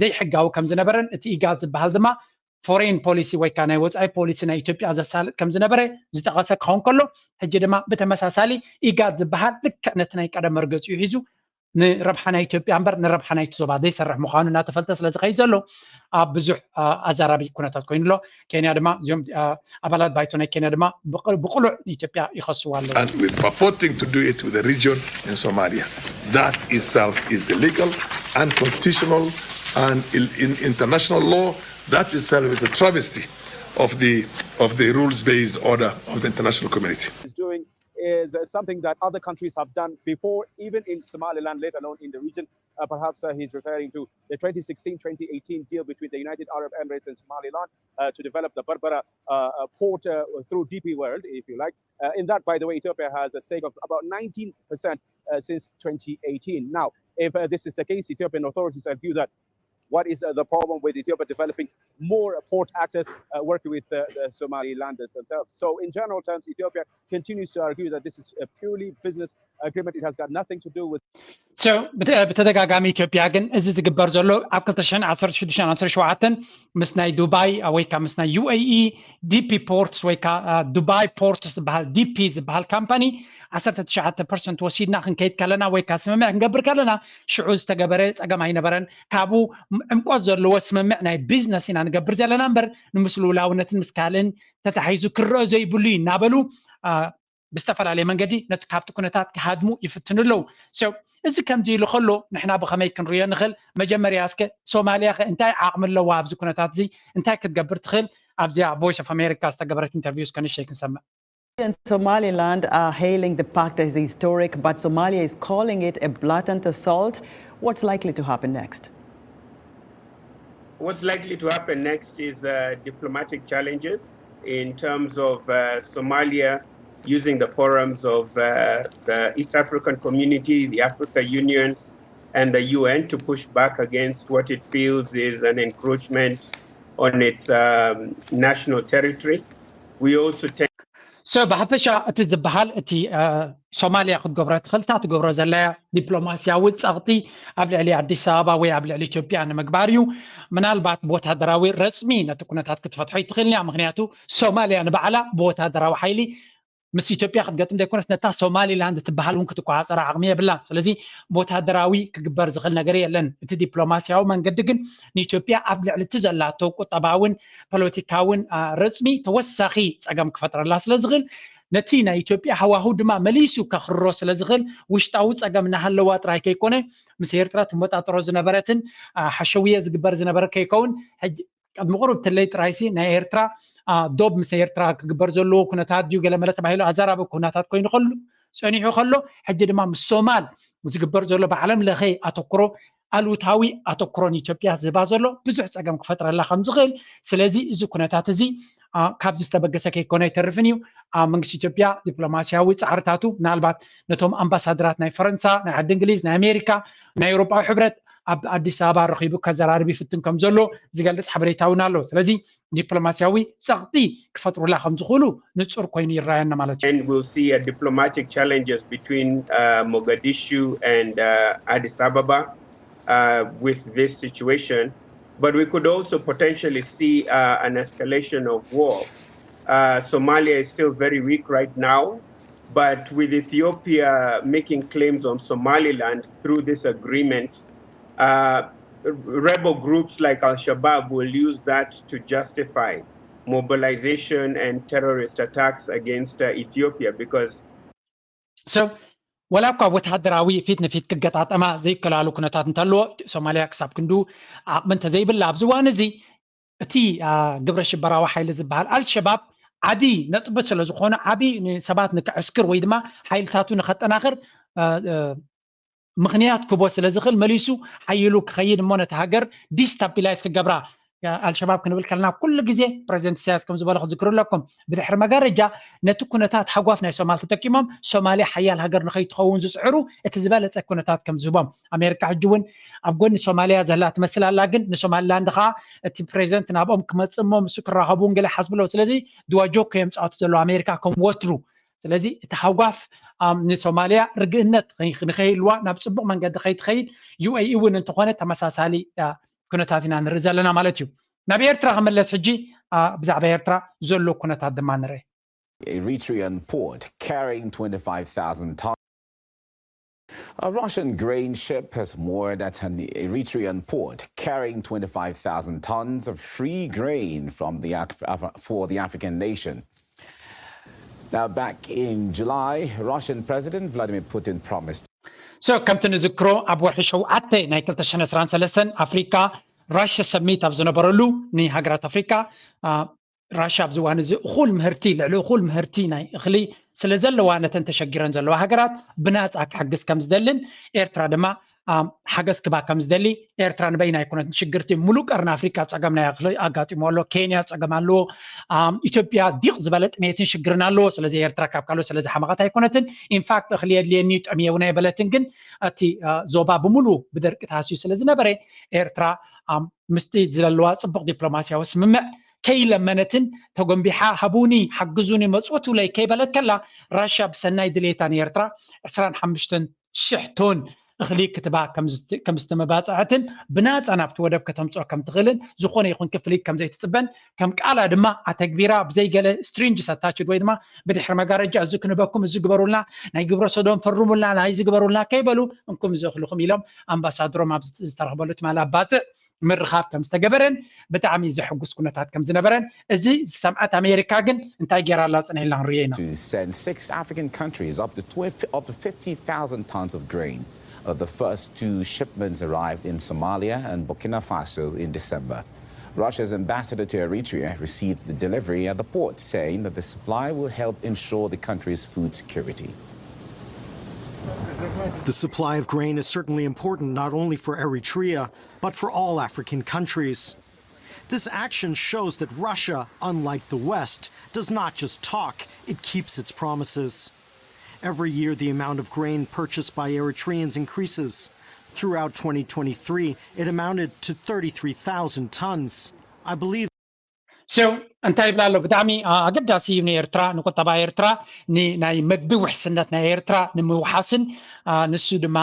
ዘይሕጋዊ ከም ዝነበረን እቲ ኢጋድ ዝበሃል ድማ ፎሬን ፖሊሲ ወይ ከዓ ናይ ወፃኢ ፖሊሲ ናይ ኢትዮጵያ ዘሳልጥ ከም ዝነበረ ዝጠቐሰ ክኸውን ከሎ ሕጂ ድማ ብተመሳሳሊ ኢጋድ ዝበሃል ልክዕ ነቲ ናይ ቀደም መርገፂኡ ሒዙ ንረብሓ ናይ ኢትዮጵያ እምበር ንረብሓ ናይቲ ዞባ ዘይሰርሕ ምዃኑ እናተፈልጠ ስለ ዝኸይድ ዘሎ ኣብ ብዙሕ ኣዛራቢ ኩነታት ኮይኑ ኣሎ። ኬንያ ድማ እዚኦም ኣባላት ባይቶ ናይ ኬንያ ድማ ብቕሉዕ ንኢትዮጵያ ይኸስዋ ኣለዉ። And with purporting to do it with the region in Somalia, that itself is illegal, unconstitutional, and in international law, that itself is a travesty of the of the rules-based order of the international community. Is something that other countries have done before, even in Somaliland, let alone in the region. Uh, perhaps uh, he's referring to the twenty sixteen twenty eighteen deal between the United Arab Emirates and Somaliland uh, to develop the Berbera uh, uh, port uh, through D P World, if you like. Uh, in that, by the way, Ethiopia has a stake of about nineteen percent uh, since twenty eighteen. Now, if uh, this is the case, Ethiopian authorities argue that What is uh, the problem with Ethiopia developing more port access, uh, working with uh, the Somalilanders themselves? So, in general terms, Ethiopia continues to argue that this is a purely business agreement. It has got nothing to do with So ብተ- ብተደጋጋሚ ኢትዮጵያ ግን እዚ ዝግበር ዘሎ ኣብ ክልተ ሽሕን ዓሰርተ ሽዱሽተን ዓሰርተ ሸውዓተን ምስ ናይ ዱባይ ወይ ከዓ ምስ ናይ ዩ ኤ ኢ ዲ ፒ ፖርትስ ወይ ከዓ ዱባይ ፖርትስ ዝበሃል ዲ ፒ ዝበሃል ካምፓኒ ዓሰርተ ትሽዓተ ፐርሰንት ወሲድና ክንከይድ ከለና ወይ ከዓ ስምምዕ ክንገብር ከለና ሽዑ ዝተገበረ ፀገም ኣይነበረን። ካብኡ ዕምቆት ዘለዎ ስምምዕ ናይ ቢዝነስ ኢና ንገብር ዘለና እምበር ንምስልውላውነትን ምስ ካልእን ተታሒዙ ክረአ ዘይብሉ እዩ እናበሉ ብዝተፈላለየ መንገዲ ነቲ ካብቲ ኩነታት ክሃድሙ ይፍትኑ ኣለዉ። እዚ ከምዚ ኢሉ ከሎ ንሕና ብኸመይ ክንሪኦ ንኽእል? መጀመርያ እስከ ሶማልያ ኸ እንታይ ዓቕሚ ኣለዋ ኣብዚ ኩነታት እዚ እንታይ ክትገብር ትኽእል? ኣብዚኣ ቮይስ ኦፍ ኣሜሪካ ዝተገበረት ኢንተርቪው እስከ ንሸይ ክንሰምዕ። And Somaliland are hailing the pact as historic, but Somalia is calling it a blatant assault. What's likely to happen next? What's likely to happen next is uh, diplomatic challenges in terms of uh, Somalia using the forums of uh, the East African community, the Africa Union, and the U N to push back against what it feels is an encroachment on its um, national territory. We also take So ብሓፈሻ እቲ ዝበሃል እቲ ሶማልያ ክትገብሮ ትኽእል እታ ትገብሮ ዘለያ ዲፕሎማስያዊ ፀቕጢ ኣብ ልዕሊ ኣዲስ ኣበባ ወይ ኣብ ልዕሊ ኢትዮጵያ ንምግባር እዩ። ምናልባት ብወታደራዊ ረፅሚ ነቲ ኩነታት ክትፈትሖ ይትኽእል እያ። ምክንያቱ ሶማልያ ንባዕላ ብወታደራዊ ሓይሊ ምስ ኢትዮጵያ ክትገጥም ዘይኮነስ ነታ ሶማሊላንድ ትበሃል እውን ክትቆፃፀራ ዓቕሚ የብላን። ስለዚ ብወታደራዊ ክግበር ዝኽእል ነገር የለን። እቲ ዲፕሎማስያዊ መንገዲ ግን ንኢትዮጵያ ኣብ ልዕሊ እቲ ዘላቶ ቁጠባውን ፖለቲካውን ረፅሚ ተወሳኺ ፀገም ክፈጥረላ ስለ ዝኽእል ነቲ ናይ ኢትዮጵያ ሃዋህው ድማ መሊሱ ከኽርሮ ስለ ዝኽእል ውሽጣዊ ፀገም እናሃለዋ ጥራይ ከይኮነ ምስ ኤርትራ ትመጣጠሮ ዝነበረትን ሓሸውየ ዝግበር ዝነበረ ከይከውን ቅድሚ ቁሩብ ትለይ ጥራይሲ ናይ ኤርትራ ዶብ ምስ ኤርትራ ክግበር ዘለዎ ኩነታት ድዩ ገለ መለ ተባሂሉ ኣዘራቢ ኩነታት ኮይኑ ከሉ ፀኒሑ ከሎ ሕጂ ድማ ምስ ሶማል ዝግበር ዘሎ ብዓለም ለኸ ኣተኩሮ ኣሉታዊ ኣተኩሮ ንኢትዮጵያ ዝህባ ዘሎ ብዙሕ ፀገም ክፈጥረላ ከም ዝኽእል። ስለዚ እዚ ኩነታት እዚ ካብዚ ዝተበገሰ ከይኮነ ኣይተርፍን እዩ። ኣብ መንግስቲ ኢትዮጵያ ዲፕሎማስያዊ ፃዕርታቱ ምናልባት ነቶም ኣምባሳደራት ናይ ፈረንሳ፣ ናይ ዓዲ እንግሊዝ፣ ናይ ኣሜሪካ፣ ናይ ኤውሮጳዊ ሕብረት ኣብ ኣዲስ ኣበባ ረኺቡ ከዘራርብ ይፍትን ከም ዘሎ ዝገልፅ ሓበሬታ እውን ኣሎ። ስለዚ ዲፕሎማስያዊ ፀቕጢ ክፈጥሩላ ከም ዝኽእሉ ንፁር ኮይኑ ይረኣየና ማለት እዩ። And we'll see a diplomatic challenges between uh, Mogadishu and uh, Addis Ababa uh, with this situation. But we could also potentially see uh, an escalation of war. Uh, Somalia is still very weak right now, but with Ethiopia making claims on Somaliland through this agreement, uh, rebel groups like Al Shabaab will use that to justify mobilization and terrorist attacks against uh, Ethiopia because So ወላ እኳ ወታደራዊ ፊት ንፊት ክገጣጠማ ዘይከላሉ ኩነታት እንተለዎ ሶማልያ ክሳብ ክንዱ ዓቕሚ እንተዘይብላ ኣብዚ እዋን እዚ እቲ ግብረ ሽበራዊ ሓይሊ ዝበሃል ኣልሸባብ ዓብዪ ነጥቢ ስለ ዝኾነ ዓብዪ ንሰባት ንክዕስክር ወይ ድማ ሓይልታቱ ንኸጠናኽር ምኽንያት ክቦ ስለ ዝኽእል መሊሱ ሓይሉ ክኸይድ እሞ ነቲ ሃገር ዲስታቢላይዝ ክገብራ ኣልሸባብ ክንብል ከለና ኩሉ ግዜ ፕሬዚደንት ኢሳያስ ከም ዝበሎ ክዝክሩ ኣለኩም ብድሕሪ መጋረጃ ነቲ ኩነታት ሃጓፍ ናይ ሶማል ተጠቂሞም ሶማልያ ሓያል ሃገር ንኸይትኸውን ዝፅዕሩ እቲ ዝበለፀ ኩነታት ከም ዝህቦም ኣሜሪካ ሕጂ እውን ኣብ ጎኒ ሶማልያ ዘላ ትመስል ኣላ ግን ንሶማሊላንድ ከዓ እቲ ፕሬዚደንት ናብኦም ክመፅእ እሞ ምስ ክራኸቡ እውን ገለ ሓስብሎ ስለዚ ድዋጆኮ እዮም ፃወቱ ዘለዉ ኣሜሪካ ከም ወትሩ ስለዚ እቲ ሃጓፍ ንሶማልያ ርግእነት ንኸይህልዋ ናብ ፅቡቅ መንገዲ ከይትኸይድ ዩ ኤ ኢ እውን እንተኾነ ተመሳሳሊ ኩነታት ኢና ንርኢ ዘለና ማለት እዩ ናብ ኤርትራ ክመለስ ሕጂ ብዛዕባ ኤርትራ ዘሎ ኩነታት ድማ ንርኢ Eritrean port carrying twenty-five thousand tons. A Russian grain ship has moored at an Eritrean port carrying twenty-five thousand tons of free grain from the Af- Af- for the African nation. Now, back in July, Russian President Vladimir Putin promised So ከምቲ ንዝክሮ ኣብ ወርሒ ሸውዓተ ናይ ክልተ ሽሕን ዕስራን ሰለስተን ኣፍሪካ ራሽያ ሰሚት ኣብ ዝነበረሉ ንሃገራት ኣፍሪካ ራሽያ ኣብዚ እዋን እዚ እኹል ምህርቲ ልዕሊ እኹል ምህርቲ ናይ እኽሊ ስለ ዘለዋ ነተን ተሸጊረን ዘለዋ ሃገራት ብናፃ ክሕግዝ ከም ዝደልን ኤርትራ ድማ ሓገዝ ክባ ከም ዝደሊ። ኤርትራ ንበይና ኣይኮነትን ሽግርቲ፣ ሙሉእ ቀርኒ ኣፍሪቃ ጸገም ናይ ኣጋጢሞ ኣሎ። ኬንያ ጸገም ኣለዎ። ኢትዮጵያ ዲቕ ዝበለ ጥሜትን ሽግርን ኣለዎ። ስለዚ ኤርትራ ካብ ካልኦት ስለዝሓመቐት ኣይኮነትን። ኢንፋክት እኽሊ የድልየኒ ጥምየ እውን ኣይበለትን። ግን እቲ ዞባ ብምሉ ብደርቂ ተሃስዩ ስለዝነበረ ኤርትራ ምስቲ ዘለዋ ጽቡቕ ዲፕሎማስያዊ ስምምዕ ከይለመነትን ተጎንቢሓ ሃቡኒ ሓግዙኒ መጽኡ ትብለይ ከይበለት ከላ፣ ራሽያ ብሰናይ ድሌታ ንኤርትራ ዕስራን ሓሙሽተን ሽሕ ቶን እኽሊ ክትባ ከም ዝተመባፅዐትን ብናፃ ናብቲ ወደብ ከተምፅኦ ከም ትኽእልን ዝኾነ ይኹን ክፍሊት ከም ዘይትፅበን ከም ቃላ ድማ ኣተግቢራ ብዘይገለ ስትሪንጅስ ኣታችድ ወይ ድማ ብድሕሪ መጋረጃ እዚ ክንበኩም እዚ ግበሩልና ናይ ግብረ ሰዶም ፈርሙልና ናይ ዝግበሩልና ከይበሉ እንኩም እዚ እኽልኹም ኢሎም ኣምባሳድሮም ኣብ ዝተረኽበሉ ትማሊ ኣባፅዕ ምርኻብ ከም ዝተገበረን ብጣዕሚ ዘሐጉስ ኩነታት ከም ዝነበረን እዚ ዝሰምዐት ኣሜሪካ ግን እንታይ ገይራ ኣላ ፅንሕልና ክንርእዮ ኢና። To send six African countries up to, tw- up to fifty thousand tons of grain. Uh, the first two shipments arrived in Somalia and Burkina Faso in December. Russia's ambassador to Eritrea received the delivery at the port, saying that the supply will help ensure the country's food security. The supply of grain is certainly important not only for Eritrea, but for all African countries. This action shows that Russia, unlike the West, does not just talk, it keeps its promises. Every year, the amount of grain purchased by Eritreans increases. Throughout twenty twenty-three, it amounted to thirty-three thousand tons. I believe So እንታይ ይብላ ኣሎ? ብጣዕሚ ኣገዳሲ እዩ ንኤርትራ፣ ንቁጠባ ኤርትራ፣ ንናይ መግቢ ውሕስነት ናይ ኤርትራ ንምውሓስን ንሱ ድማ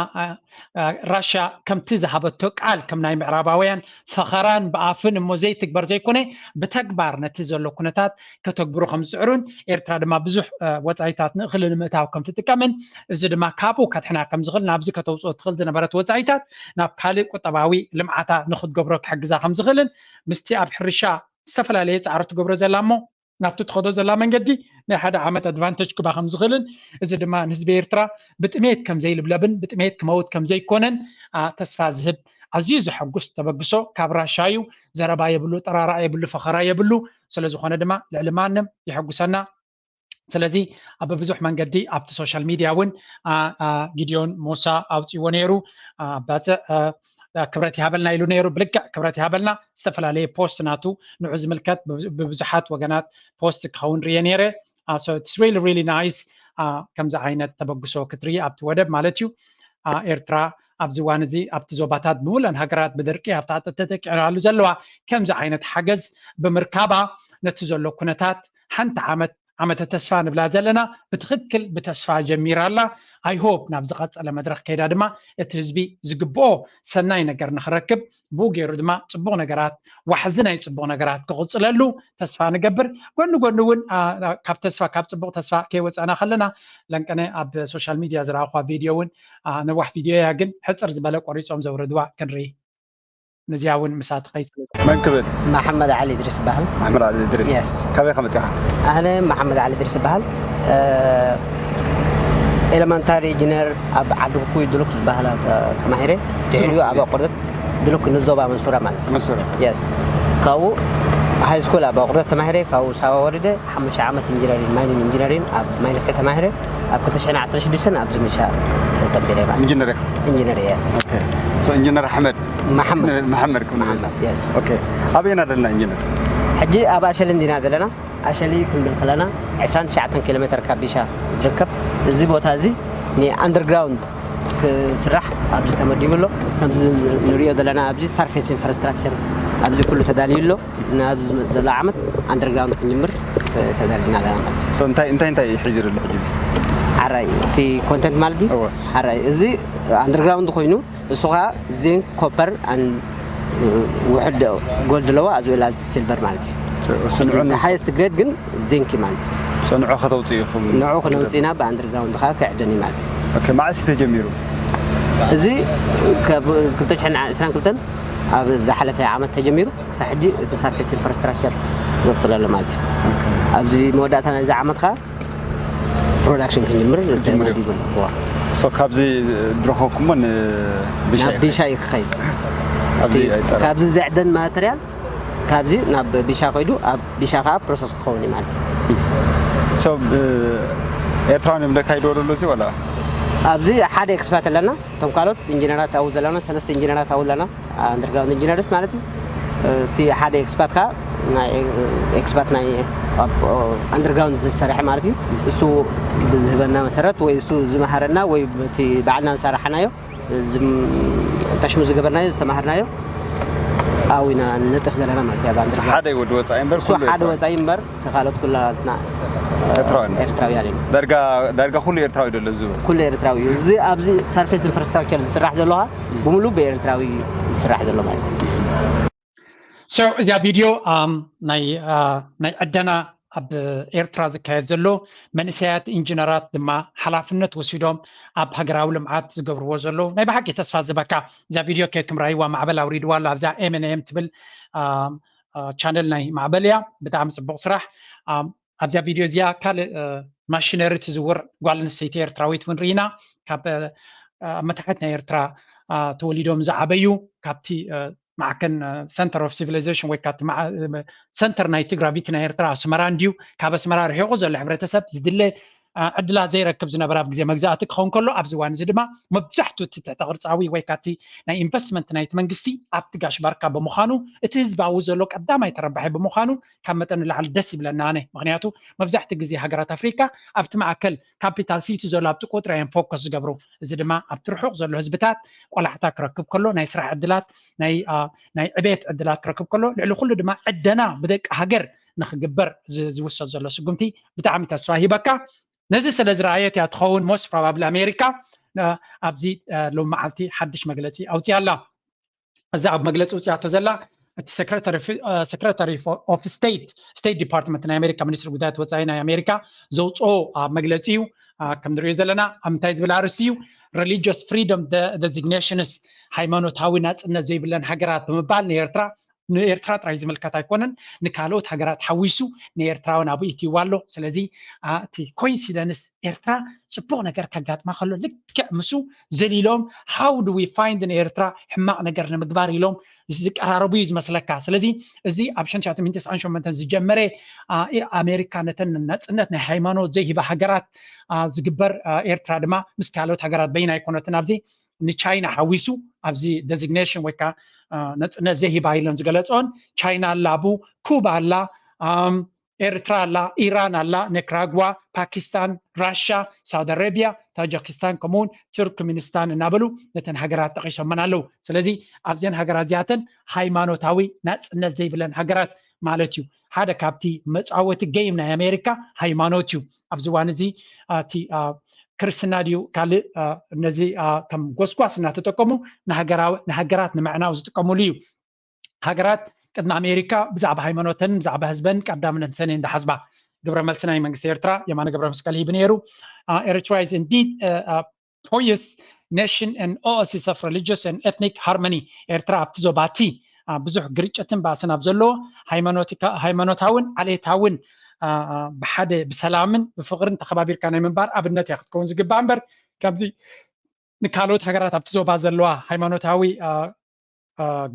ራሻ ከምቲ ዝሃበቶ ቃል ከም ናይ ምዕራባውያን ፈኸራን ብኣፍን እሞ ዘይትግበር ዘይኮነ ብተግባር ነቲ ዘሎ ኩነታት ከተግብሩ ከም ዝፅዕሩን ኤርትራ ድማ ብዙሕ ወፃኢታት ንእኽሊ ንምእታው ከም ትጥቀምን እዚ ድማ ካብኡ ከድሕና ከም ዝኽእል ናብዚ ከተውፅኦ ትኽእል ዝነበረት ወፃኢታት ናብ ካልእ ቁጠባዊ ልምዓታ ንክትገብሮ ክሕግዛ ከም ዝኽእልን ምስቲ ኣብ ሕርሻ ዝተፈላለየ ፃዕሪ ትገብሮ ዘላ እሞ ናብቲ ትኸዶ ዘላ መንገዲ ናይ ሓደ ዓመት ኣድቫንተጅ ክባ ከም ዝኽእልን እዚ ድማ ንህዝቢ ኤርትራ ብጥሜት ከም ዘይልብለብን ብጥሜት ክመውት ከም ዘይኮነን ተስፋ ዝህብ ኣዝዩ ዘሐጉስ ተበግሶ ካብ ራሻ እዩ። ዘረባ የብሉ፣ ጠራራዕ የብሉ፣ ፈኸራ የብሉ። ስለዝኾነ ድማ ልዕሊ ማንም የሐጉሰና። ስለዚ ኣብ ብዙሕ መንገዲ ኣብቲ ሶሻል ሚድያ እውን ጊድዮን ሙሳ ኣውፅዎ ነይሩ። ኣባፅዕ ክብረት ይሃበልና ኢሉ ነይሩ። ብልክዕ ክብረት ይሃበልና። ዝተፈላለየ ፖስት ናቱ ንዑ ዝምልከት ብብዙሓት ወገናት ፖስት ክኸውን ርየ ነይረ። So it's really really nice ከምዚ ዓይነት ተበግሶ ክትርኢ ኣብቲ ወደብ ማለት እዩ። ኤርትራ ኣብዚ እዋን እዚ ኣብቲ ዞባታት ብምሉአን ሃገራት ብድርቂ ኣብቲ ተጠቂዕናሉ ዘለዋ ከምዚ ዓይነት ሓገዝ ብምርካባ ነቲ ዘሎ ኩነታት ሓንቲ ዓመት ዓመተ ተስፋ ንብላ ዘለና ብትኽክል ብተስፋ ጀሚራ ኣላ። I hope ናብ ዝቐፀለ መድረኽ ከይዳ ድማ እቲ ህዝቢ ዝግብኦ ሰናይ ነገር ንኽረክብ ብኡ ገይሩ ድማ ፅቡቕ ነገራት ዋሕዚ ናይ ፅቡቕ ነገራት ክቕፅለሉ ተስፋ ንገብር። ጎኒ ጎኒ እውን ካብ ተስፋ ካብ ፅቡቕ ተስፋ ከይወፀእና ከለና ለንቀነ ኣብ ሶሻል ሚድያ ዝረኣኹዋ ቪድዮ እውን ነዋሕ ቪድዮ እያ ግን ሕፅር ዝበለ ቆሪፆም ዘውረድዋ ክንርኢ። ነዚኣ እውን ምሳት ኸይፅል መን ክብል? መሓመድ ዓሊ እድሪስ ይበሃል። መሓመድ ዓሊ እድሪስ። የስ። ካበይ ከመፅኻ? ኣነ መሓመድ ዓሊ እድሪስ ይበሃል። ኤለመንታሪ ኢንጂነር ኣብ ዓዲ ብኩይ ድሉክ ዝበሃላ ተማሂረ። ድሕሪኡ ኣብ ኣቁርደት ድሉክ ንዞባ መንሱራ ማለት እዩ። መንሱራ። የስ። ካብኡ ሃይ ስኩል ኣብ ኣቁርደት ተማሂረ። ካብኡ ሳዋ ወሪደ ሓሙሽተ ዓመት ኢንጂነሪን ማይኒን ኢንጂነሪን ኣብ ማይ ንፍዒ ተማሂረ። ኣብ ክልተ ሽሕን ዓሰርተ ሽዱሽተን ኣብዚ ሚሊሻ ተፀምቢረ ማለት እዩ። ኢንጂነር ኢኻ? ኢንጂነር የስ። ኦኬ። ሶ ኢንጂነር ኣሕመድ መሓመድ መሓመድ ከም ንብል። የስ። ኦኬ። ኣበየና ደለና ኢንጂነር? ሕጂ ኣብ ኣሸሊ እንዲና ዘለና። ኣሸሊ ክንብል ከለና ዕስራን ትሽዓተን ኪሎ ሜትር ካብ ቢሻ ዝርከብ እዚ ቦታ እዚ ንኣንደርግራውንድ ክስራሕ ኣብዚ ተመዲቡ ኣሎ። ከምዚ ንሪኦ ዘለና ኣብዚ ሳርፌስ ኢንፍራስትራክቸር ኣብዚ ኩሉ ተዳልዩ ኣሎ። ንኣብዚ ዝመፅእ ዘሎ ዓመት ኣንደርግራውንድ ክንጅምር ተደርድና ኣለና ማለት እዩ። So እንታይ እንታይ እንታይ ሒዙ ዘሎ ሕጂ? ሓራይ እቲ ኮንተንት ማለት ድዩ? እወ። ሓራይ እዚ ኣንደርግራውንድ ኮይኑ እሱ ከዓ ዚንክ ኮፐር ውሕድ ጎልድ ኣለዎ ኣዝ ዌል ኣዝ ሲልቨር ማለት እዩ። So እሱ ንዑ ን- ሃየስት ግሬድ ግን ዚንክ እዩ ማለት እዩ። So ንዑ ከተውፅኡ ኢኹም? ንዑ ክነውፅእ ኢና ብኣንደርግራውንድ ከዓ ክዕደን እዩ ማለት እዩ። ኦኬ፣ መዓስ እዩ ተጀሚሩ? እዚ ካብ ክልተ ሽሕን ዕስራን ክልተን ኣብ ዝሓለፈ ዓመት ተጀሚሩ ክሳብ ሕጂ እቲ ሳርፌስ ኢንፍራስትራክቸር ይቕፅል ኣሎ ማለት እዩ። ኣብዚ መወዳእታ ናይዚ ዓመት ከዓ ፕሮዳክሽን ክንጅምር ክትጅምር ተመዲቡ ኣሎ። እዋ። So ካብዚ ድረኸብኩሞ ንቢሻ ናብ ቢሻ እዩ ክኸይድ። ኣብዚ ኣይጠራ። ካብዚ ዘዕደን ማተርያል ካብዚ ናብ ቢሻ ከይዱ ኣብ ቢሻ ከዓ ፕሮሰስ ክኸውን እዩ ማለት እዩ። So ኤርትራውያን እዮም ደካይዶ ደሎ እዚ ወላ? ኣብዚ ሓደ ኤክስፓት ኣለና። እቶም ካልኦት ኢንጂነራት ኣብኡ ዘለና፣ ሰለስተ ኢንጂነራት ኣብኡ ኣለና፣ ኣንደርግራውንድ ኢንጂነርስ ማለት እዩ። እቲ ሓደ ኤክስፓት ከዓ ናይ ኤክስፓት ናይ ኣንደርግራውንድ ዝሰርሐ ማለት እዩ። እሱ ብዝህበና መሰረት ወይ እሱ ዝመሃረና ወይ በቲ ባዕልና ዝሰራሕናዮ፣ ዝም-፣ ተሽሙ ዝገበርናዮ ዝተማሃርናዮ ኣብኡ ኢና ንነጥፍ ዘለና ማለት እዩ። ኣብ ኣንደርግራውንድ ሓደ እዩ ወዲ ወፃኢ እምበር እሱ ኩሉ ሓደ ኤርትራዊ። ወፃኢ እምበር ተኻሎት ኩላትና ኤርትራውያን። ኤርትራውያን እዮም። ዳርጋ ዳርጋ ኩሉ ኤርትራዊ ደሎ ዝብል ኩሉ ኤርትራዊ እዩ። እዚ ኣብዚ ሰርፌስ ኢንፍራስትራክቸር ዝስራሕ ዘሎ ከዓ ብምሉእ ብኤርትራዊ ዝስራሕ ዘሎ ማለት እዩ። So እዚኣ ቪድዮ ኣም፣ ናይ አ፣ ናይ ዕደና ኣብ ኤርትራ ዝካየድ ዘሎ መንእሰያት ኢንጂነራት ድማ ሓላፍነት ወሲዶም ኣብ ሃገራዊ ልምዓት ዝገብርዎ ዘለዉ ናይ ብሓቂ ተስፋ ዝበካ እዛ ቪድዮ ከየትኩም ራይዋ ማዕበል ኣውሪድዋ ኣሎ ኣብዛ M and M ትብል ቻነል ናይ ማዕበል እያ። ብጣዕሚ ፅቡቅ ስራሕ። ኣብዚኣ ቪድዮ እዚኣ ካልእ ማሽነሪ ትዝውር ጓል ኣንስተይቲ ኤርትራዊት እውን ርኢና። ካብ ኣብ መታሕት ናይ ኤርትራ ተወሊዶም ዝዓበዩ ካብቲ ማዕከን center of civilization ወይ ካብቲ ሰንተር ናይቲ ግራቪቲ ናይ ኤርትራ ኣስመራ እንድዩ። ካብ ኣስመራ ርሒቑ ዘሎ ሕብረተሰብ ዝድለ ዕድላት ዘይረክብ ዝነበረ ኣብ ግዜ መግዛእቲ ክኸውን ከሎ ኣብዚ እዋን እዚ ድማ መብዛሕትኡ እቲ ትሕተ ቅርፃዊ ወይ ካብቲ ናይ ኢንቨስትመንት ናይቲ መንግስቲ ኣብቲ ጋሽ ባርካ ብምዃኑ እቲ ህዝባዊ ዘሎ ቀዳማይ ተረባሒ ብምዃኑ ካብ መጠን ንላዕሊ ደስ ይብለና ኣነ። ምክንያቱ መብዛሕትኡ ግዜ ሃገራት ኣፍሪካ ኣብቲ ማእከል ካፒታል ሲቲ ዘሎ ኣብቲ ቁጥሪ እዮም ፎከስ ዝገብሩ። እዚ ድማ ኣብቲ ርሑቕ ዘሎ ህዝብታት ቆላሕታ ክረክብ ከሎ ናይ ስራሕ ዕድላት ናይ ዕቤት ዕድላት ክረክብ ከሎ ልዕሊ ኩሉ ድማ ዕደና ብደቂ ሃገር ንክግበር ዝውሰድ ዘሎ ስጉምቲ ብጣዕሚ ተስፋ ይህበካ። ነዚ ስለ ዝረኣየት እያ ትኸውን most probably ኣሜሪካ ኣብዚ ሎም መዓልቲ ሓድሽ መግለፂ ኣውፅያ ኣላ። እዚ ኣብ መግለፂ ውፅያቶ ዘላ እቲ secretary of state state department ናይ ኣሜሪካ ሚኒስትሪ ጉዳያት ወፃኢ ናይ ኣሜሪካ ዘውፅኦ መግለፂ እዩ። ከም ንሪኦ ዘለና ኣብ ምንታይ ዝብል ኣርስቲ እዩ religious freedom designations ሃይማኖታዊ ናፅነት ዘይብለን ሃገራት ብምባል ንኤርትራ ንኤርትራ ጥራይ ዝምልከት ኣይኮነን፣ ንካልኦት ሃገራት ሓዊሱ ንኤርትራውን ኣብኡ ኢትይዋ ኣሎ። ስለዚ እቲ ኮይንሲደንስ ኤርትራ ፅቡቕ ነገር ከጋጥማ ከሎ ልክዕ ምሱ ዘሊሎም how do we find ንኤርትራ ሕማቕ ነገር ንምግባር ኢሎም ዝቀራረቡ እዩ ዝመስለካ። ስለዚ እዚ ኣብ ሸንሻተ ሚእቲ ተስዓን ሸሞንተን ዝጀመረ ኣሜሪካ ነተን ናፅነት ናይ ሃይማኖት ዘይሂባ ሃገራት ዝግበር ኤርትራ ድማ ምስ ካልኦት ሃገራት በይና ኣይኮነትን ኣብዚ ንቻይና ሓዊሱ ኣብዚ designation ወይ ከዓ ነፅነት ዘይሂባ ኢለን ዝገለፀኦን ቻይና ኣላ፣ ኣብ ኩባ ኣላ፣ ኤርትራ ኣላ፣ ኢራን ኣላ፣ ኒክራጓ፣ ፓኪስታን፣ ራሻ፣ ሳውዲ ኣረቢያ፣ ታጃኪስታን ከምኡውን ቱርክሚኒስታን እናበሉ ነተን ሃገራት ጠቂሶመን ኣለዉ። ስለዚ ኣብዘን ሃገራት እዚኣተን ሃይማኖታዊ ናፅነት ዘይብለን ሃገራት ማለት እዩ። ሓደ ካብቲ መፃወቲ ጌም ናይ ኣሜሪካ ሃይማኖት እዩ። ኣብዚ እዋን እዚ እቲ ክርስትና ድዩ ካልእ ነዚ ከም ጎስጓስ እናተጠቀሙ ንሃገራት ንምዕናው ዝጥቀሙሉ እዩ። ሃገራት ቅድሚ ኣሜሪካ ብዛዕባ ሃይማኖተን ብዛዕባ ህዝበን ቀዳምነት ሰነ እንዳሓስባ ግብረ መልሲ ናይ መንግስቲ ኤርትራ የማነ ገብረ መስቀል ሂቡ ነይሩ። Eritrea is indeed poorest nation and oasis of religious and ethnic harmony። ኤርትራ ኣብቲ ዞባ እቲ ብዙሕ ግርጭትን ባእስን ኣብ ዘለዎ ሃይማኖታውን ዓሌታውን ብሓደ ብሰላምን ብፍቅርን ተኸባቢርካ ናይ ምንባር ኣብነት እያ ክትከውን ዝግባእ እምበር ከምዚ ንካልኦት ሃገራት ኣብቲ ዞባ ዘለዋ ሃይማኖታዊ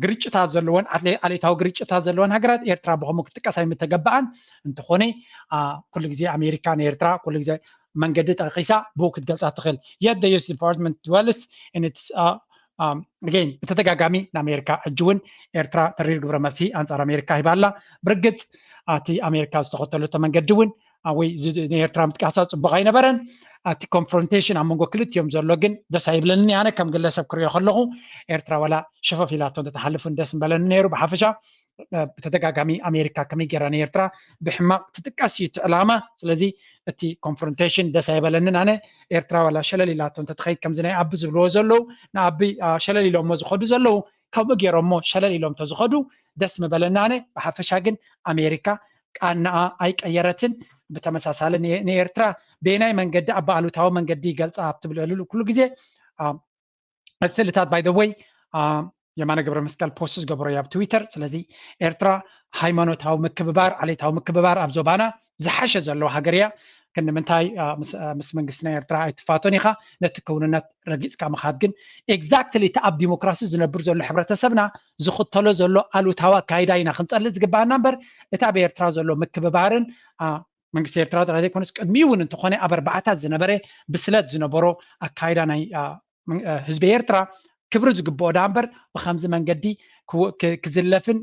ግርጭታት ዘለወን ዓሌታዊ ግርጭታት ዘለወን ሃገራት ኤርትራ ብኸምኡ ክትጥቀስ ኣይምተገበኣን። እንተኾነ ኩሉ ግዜ ኣሜሪካ ንኤርትራ ኩሉ ግዜ መንገዲ ጠቂሳ ብኡ ክትገልፃ ትኽእል። Yet the U S Department dwells in its again ብተደጋጋሚ ንኣሜሪካ ሕጂ እውን ኤርትራ ተሪር ግብረ መልሲ ኣንፃር ኣሜሪካ ሂባ ኣላ። ብርግፅ እቲ ኣሜሪካ ዝተኸተለቶ መንገዲ እውን ወይ ንኤርትራ ምጥቃሳ ፅቡቅ ኣይነበረን። እቲ confrontation ኣብ መንጎ ክልቲኦም ዘሎ ግን ደስ ኣይብለንን። ኣነ ከም ግለሰብ ክሪኦ ከለኹ ኤርትራ ዋላ ሸፈፍ ኢላቶ እንተተሓልፍን ደስ ምበለኒ ነይሩ። ብሓፈሻ ብተደጋጋሚ ኣሜሪካ ከመይ ገይራ ንኤርትራ ብሕማቅ ትጥቀስ እዩ እቲ ዕላማ። ስለዚ እቲ confrontation ደስ ኣይበለንን። ኣነ ኤርትራ ዋላ ሸለል ኢላቶ እንተትኸይድ ከምዚ ናይ ኣቢ ዝብልዎ ዘለዉ ንኣቢ ሸለል ኢሎሞ ዝኸዱ ዘለዉ ከምኡ ገይሮሞ ሸለል ኢሎም ተዝኸዱ ደስ ምበለና። ኣነ ብሓፈሻ ግን ኣሜሪካ ቃናኣ ኣይቀየረትን። ብተመሳሳሊ ንኤርትራ በየናይ መንገዲ ኣብ ኣሉታዊ መንገዲ ይገልፃ ኣብ ትብለሉ ኩሉ ግዜ ስእልታት by the way የማነ ገብረ መስቀል ፖስት ዝገበሮ ኣብ ትዊተር። ስለዚ ኤርትራ ሃይማኖታዊ ምክብባር ዓሌታዊ ምክብባር ኣብ ዞባና ዝሓሸ ዘለዎ ሃገር እያ። ግን ንምንታይ ምስ መንግስቲ ናይ ኤርትራ ኣይትፋቶን ኢኻ? ነቲ ክውንነት ረጊፅካ ምኻድ ግን exactly እቲ ኣብ ዲሞክራሲ ዝነብር ዘሎ ሕብረተሰብና ዝኽተሎ ዘሎ ኣሉታዊ ኣካይዳ ኢና ክንፀልእ ዝግባኣና እምበር እቲ ኣብ ኤርትራ ዘሎ ምክብባርን መንግስቲ ኤርትራ ጥራይ ዘይኮነስ ቅድሚኡ እውን እንተኾነ ኣብ ኣርባዓታት ዝነበረ ብስለት ዝነበሮ ኣካይዳ ናይ ህዝቢ ኤርትራ ክብሪ ዝግብኦ ዳ እምበር ብከምዚ መንገዲ ክዝለፍን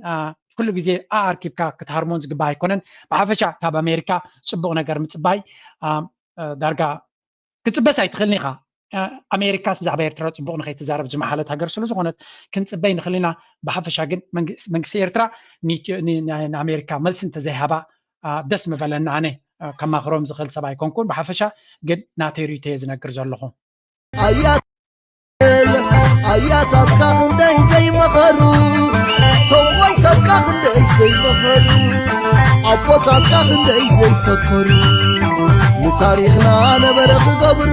ኩሉ ግዜ ኣኣርኪብካ ክትሃርሞን ዝግባእ ኣይኮነን። ብሓፈሻ ካብ ኣሜሪካ ፅቡቕ ነገር ምፅባይ ዳርጋ ክትፅበስ ኣይትኽእልን ኢኻ። ኣሜሪካስ ብዛዕባ ኤርትራ ፅቡቕ ንኸይትዛረብ ዝመሓለት ሃገር ስለ ዝኾነት ክንፅበይ ንኽእል ኢና። ብሓፈሻ ግን መንግስቲ ኤርትራ ንኣሜሪካ መልሲ እንተዘይሃባ ደስ ምበለኒ። ኣነ ከማኽሮም ዝኽእል ሰብ ኣይኮንኩን። ብሓፈሻ ግን ናተይ ርእይቶ እየ ዝነግር ዘለኹ። ኣያታትካ ክንደይ ዘይመኸሩ፣ ሰብኣይታትካ ክንደይ ዘይመኸሩ፣ ኣቦታትካ ክንደይ ዘይፈከሩ፣ ንታሪኽና ነበረ ክገብሩ፣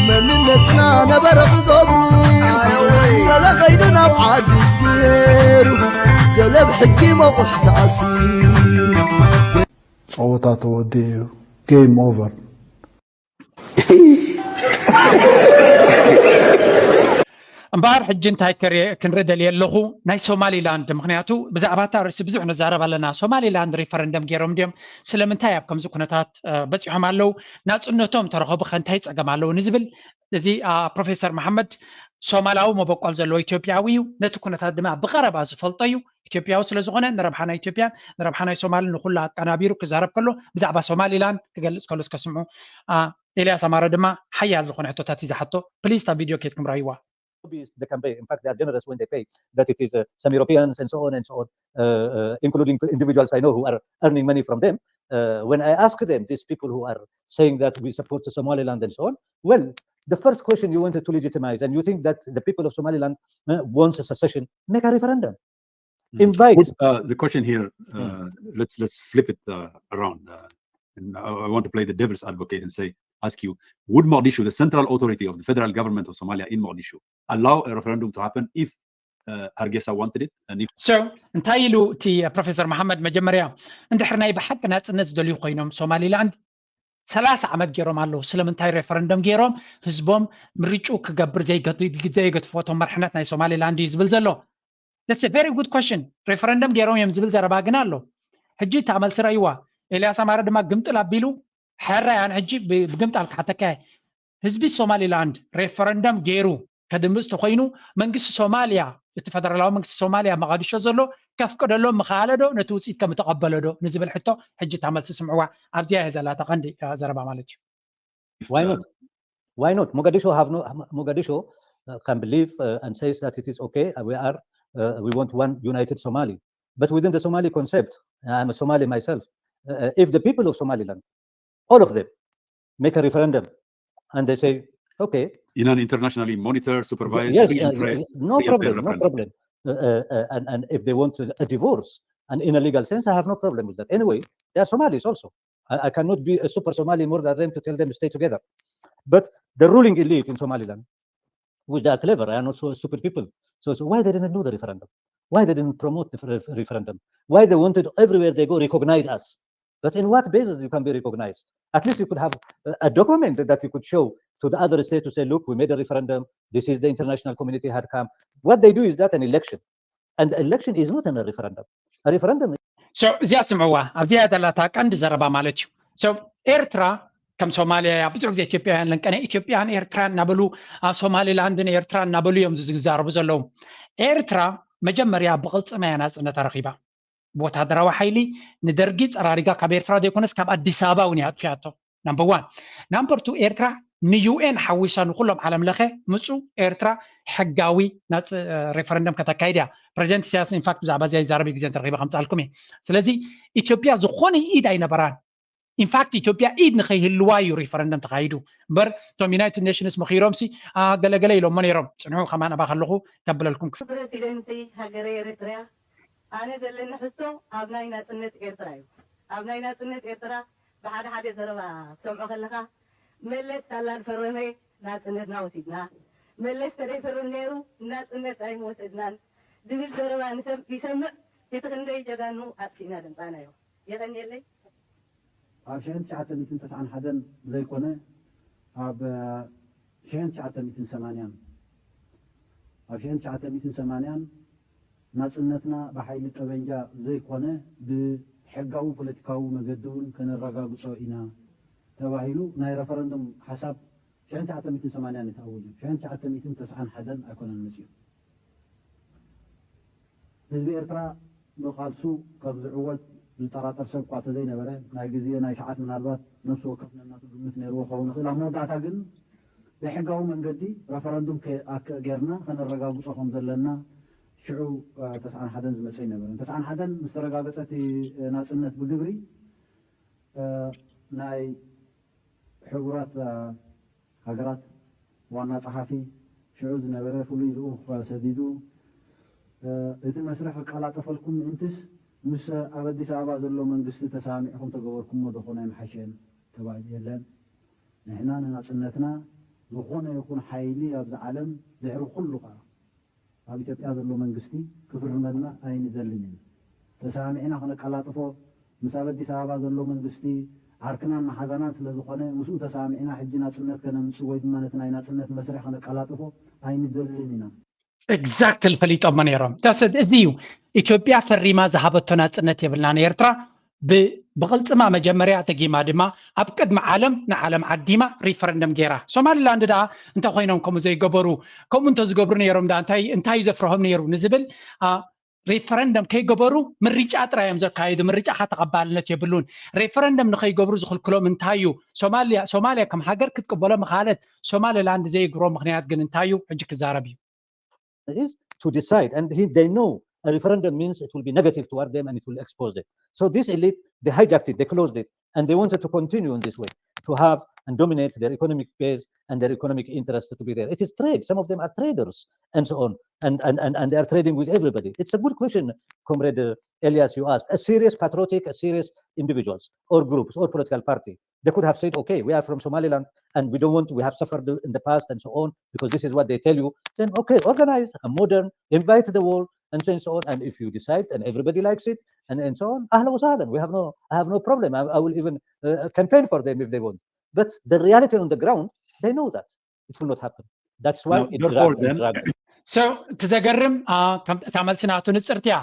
መንነትና ነበረ ክገብሩ። ገለ ኸይዱ ናብ ዓዲ ዝገሩ፣ ገለ ብሕጊ መቑሕ ተኣሲሩ። ፀወታ ተወዲኡ እዩ። Game over። እምበኣር ሕጂ እንታይ ክንርኢ ደልየ ኣለኹ፣ ናይ ሶማሊላንድ፣ ምክንያቱ ብዛዕባ እታ ርእሲ ብዙሕ ንዛረብ ኣለና። ሶማሊላንድ ሪፈረንደም ገይሮም ድዮም? ስለምንታይ ኣብ ከምዚ ኩነታት በፂሖም ኣለዉ? ናፅነቶም ተረኸቡ ከ እንታይ ፀገም ኣለዉ ንዝብል፣ እዚ ፕሮፌሰር መሓመድ ሶማላዊ መበቆል ዘለዎ ኢትዮጵያዊ እዩ። ነቲ ኩነታት ድማ ብቐረባ ዝፈልጦ እዩ። ኢትዮጵያዊ ስለ ዝኾነ ንረብሓ ናይ ኢትዮጵያን ንረብሓ ናይ ሶማልን ንኹሉ ኣቀናቢሩ ክዛረብ ከሎ ብዛዕባ ሶማሊላንድ ክገልፅ ከሎ እስከ ስምዑ። ኤልያስ ኣማረ ድማ ሓያል ዝኾነ ሕቶታት እዩ ዝሓቶ። ፕሊዝ እታ ቪድዮ ኬድኩም ራይዋ። Lobbyist the campaign. In fact, they are generous when they pay that it is uh, some Europeans and so on and so on, uh, uh, including individuals I know who are earning money from them. Uh, when I ask them, these people who are saying that we support Somaliland and so on, well, the first question you wanted to legitimize, and you think that the people of Somaliland uh, wants a secession, make a referendum. Invite. Would, uh, the question here, uh, let's let's flip it uh, around. Uh, and I, I want to play the devil's advocate and say, ask you, would Mogadishu, the central authority of the federal government of Somalia in Mogadishu, allow a referendum to happen if uh, Hargeisa wanted it? And if So እንታይ ኢሉ እቲ ፕሮፌሰር መሓመድ? መጀመርያ እንድሕር ናይ ብሓቂ ናፅነት ዝደልዩ ኮይኖም ሶማሊላንድ ሰላሳ ዓመት ገይሮም ኣለዉ። ስለምንታይ ሬፈረንደም ገይሮም ህዝቦም ምርጭኡ ክገብር ዘይገ- ዘይገድፎ እቶም መርሕነት ናይ ሶማሊላንድ እዩ ዝብል ዘሎ? That's a very good question። ሬፈረንደም ገይሮም እዮም ዝብል ዘረባ ግን ኣሎ። ሕጂ እታ መልሲ ረእይዋ። ኤልያስ ኣማረ ድማ ግምጥል ኣቢሉ ሕራይ ኣነ ሕጂ ብ- ብግምጣል ክሓተካ እየ። ህዝቢ ሶማሊላንድ ሬፈረንደም ገይሩ ከድምፅ ተኮይኑ መንግስቲ ሶማሊያ እቲ ፈደራላዊ መንግስቲ ሶማሊያ መቓድሾ ዘሎ ከፍቅደሎም ምኸኣለ ዶ ነቲ ውፅኢት ከምተቐበለ ዶ ንዝብል ሕቶ ሕጂ እታ መልሲ ስምዕዋ። ኣብዚኣ እየ ዘላ እታ ቀንዲ ዘረባ ማለት እዩ። Why not? Why not? Mogadishu have no Mogadishu uh, can believe uh, and says that it is okay. Uh, we are uh, we want one united Somali. But within the Somali concept, I'm a Somali myself. Uh, if the people of Somaliland, all of them, make a referendum and they say, okay, in an internationally monitored, supervised, yes, free and fair, uh, no free and fair problem, no referendum. Problem. Uh, uh, uh, and, and if they want a divorce, and in a legal sense, I have no problem with that. Anyway, they are Somalis also. I, I cannot be a super Somali more than them to tell them to stay together. But the ruling elite in Somaliland, which they are clever, they are not so stupid people. So, so why they didn't do the referendum? Why they didn't promote the re- referendum? Why they wanted everywhere they go recognize us? But in what basis you can be recognized? At least you could have a, a document that you could show to the other state to say, look, we made a referendum. This is the international community had come. What they do is that an election. And the election is not a referendum. A referendum So እዚኣ ስምዕዋ፣ ኣብዚኣ ዘላታ ቀንዲ ዘረባ ማለት እዩ። So ኤርትራ ከም ሶማሊያ እያ። ብዙሕ ግዜ ኢትዮጵያውያን ለንቀነ ኢትዮጵያን ኤርትራን እናበሉ ኣብ ሶማሊላንድን ኤርትራን እናበሉ እዮም ዝዛረቡ ዘለዉ። ኤርትራ መጀመርያ ብቕልፅማ እያ ናፅነታ ረኺባ። ብወታደራዊ ሓይሊ ንደርጊ ፀራሪጋ ካብ ኤርትራ ዘይኮነስ ካብ ኣዲስ ኣበባ እውን እያ ኣጥፊኣቶ። ናምበር ዋን ናምበር ቱ ኤርትራ ንዩኤን ሓዊሳ ንኩሎም ዓለም ለኸ ምፁ ኤርትራ ሕጋዊ ናፅ ሬፈረንደም ከተካይድ እያ። ፕሬዚደንት ኢሳያስ ኢንፋክት ብዛዕባ እዚኣ ይዛረብ ግዜ እንተረኺበ ከምፃልኩም እየ። ስለዚ ኢትዮጵያ ዝኾነ ኢድ ኣይነበራን። ኢንፋክት ኢትዮጵያ ኢድ ንኸይህልዋ እዩ ሪፈረንደም ተኻይዱ እምበር እቶም ዩናይትድ ኔሽንስ መኺሮም ሲ ገለገለ ኢሎሞ ነይሮም። ፅንሑ ከማን ኣባ ከለኹ ከብለልኩም። ፕረሲደንቲ ሃገረ ኤርትርያ ኣነ ዘለኒ ሕቶ ኣብ ናይ ናፅነት ኤርትራ እዩ። ኣብ ናይ ናፅነት ኤርትራ ብሓደ ሓደ ዘረባ ክትሰምዖ ከለኻ መለስ ሳላ ዝፈረመ ናፅነትና ወሲድና፣ መለስ ተደይፈርም ነይሩ ናፅነት ኣይምወሰድናን ዝብል ዘረባ ንሰም- ይሰምዕ። እቲ ክንደይ ጀጋኑ ኣጥፊእና ደምፃናዮ። የቐንየለይ። ኣብ ሽሕን ትሽዓተ ሚእትን ተስዓን ሓደን ዘይኮነ ኣብ ሽሕን ትሽዓተ ሚእትን ሰማንያን ኣብ ሽሕን ትሽዓተ ሚእትን ሰማንያን ናፅነትና ብሓይሊ ጠበንጃ ዘይኮነ ብሕጊ ሕጋዊ ፖለቲካዊ መገዲ እውን ከነረጋግጾ ኢና ተባሂሉ ናይ ረፈረንዱም ሓሳብ ሽሕን ትሽዓተ ሚእትን ሰማንያን እዩ ተኣዊጁ። ሽሕን ትሽዓተ ሚእትን ተስዓን ሓደን ኣይኮነን መጺኡ። ህዝቢ ኤርትራ ብቃልሱ ከም ዝዕወት ዝጠራጠር ሰብ እኳ ተዘይነበረ፣ ናይ ግዜ ናይ ሰዓት ምናልባት ነፍሲ ወከፍ ነናቱ ግምት ነይርዎ ክኸውን ይኽእል። ኣብ መወዳእታ ግን ብሕጋዊ መንገዲ ረፈረንዱም ከ- ኣከ- ጌርና ከነረጋግጾ ከም ዘለና ሽዑ ተስዓን ሓደን ዝመጸ ኣይነበረን። ተስዓን ሓደን ምስ ተረጋገጸ እቲ ናጽነት ብግብሪ ናይ ሕቡራት ሃገራት ዋና ጸሓፊ ሽዑ ዝነበረ ፍሉይ ልኡኽ ሰዲዱ፣ እቲ መስርሕ ክቀላጠፈልኩም ምእንትስ ምስ ኣብ ኣዲስ ኣበባ ዘሎ መንግስቲ ተሰማሚዕኹም ተገበርኩሞ ዶ ኮነ ኣይምሓሸን ተባሂሉ። የለን፣ ንሕና ንናጽነትና ዝኾነ ይኹን ሓይሊ ኣብዚ ዓለም ድሕሪ ኩሉ ከኣ ኣብ ኢትዮጵያ ዘሎ መንግስቲ ክፍርመልና ኣይንደልን ኢና። ተሰማሚዕና ከነቀላጥፎ ምስ ኣብ ኣዲስ ኣበባ ዘሎ መንግስቲ ዓርክናን መሓዛናን ስለ ዝኾነ ምስኡ ተሰማሚዕና ሕጂ ናጽነት ከነምጽእ ወይ ድማ ነቲ ናይ ናጽነት መስርሕ ከነቀላጥፎ ኣይንደልን ኢና። Exactly ፈሊጦሞ ነይሮም። That's it። እዚ እዩ ኢትዮጵያ ፈሪማ ዝሃበቶ ናጽነት የብልናን ኤርትራ ብ- ብቕልጽማ መጀመርያ ደጊማ ድማ ኣብ ቅድሚ ዓለም ንዓለም ዓዲማ ሪፈረንደም ገይራ። ሶማሊላንድ ደኣ እንታይ ኮይኖም ከምኡ ዘይገበሩ? ከምኡ እንተዝገብሩ ነይሮም ደኣ እንታይ እንታይ እዩ ዘፍርሆም ነይሩ ንዝብል ሪፈረንደም ከይገበሩ ምርጫ ጥራይ እዮም ዘካየዱ። ምርጫ ከ ተቐባልነት የብሉን። ሪፈረንደም ንኸይገብሩ ዝኽልክሎም እንታይ እዩ? ሶማልያ ሶማልያ ከም ሃገር ክትቅበሎ ምኽኣለት። ሶማሊላንድ ዘይግብሮ ምኽንያት ግን እንታይ እዩ? ሕጂ ክዛረብ እዩ። is to decide, and he, they know a referendum means it will be negative toward them and it will expose them. So this elite, they hijacked it, they closed it, and they wanted to continue in this way to have and dominate their economic base and their economic interest to be there. It is trade. Some of them are traders and so on, and and and, and they are trading with everybody. It's a good question, comrade uh, Elias, you asked. A serious patriotic, a serious individuals or groups or political party, they could have said, okay, we are from Somaliland and we don't want, we have suffered in the past and so on, because this is what they tell you. Then, okay, organize a modern, invite the world and so, and so on. And if you decide and everybody likes it and, and so on, أهلا وسهلا. We have no, I have no problem. I, I will even uh, campaign for them if they want. But the reality on the ground, they know that it will not happen. That's why Now, it therefore, dragged and then, dragged. So እቲ ዘገርም አ፣ ከም እታ መልሲ ናቱ ንጽርቲ እያ።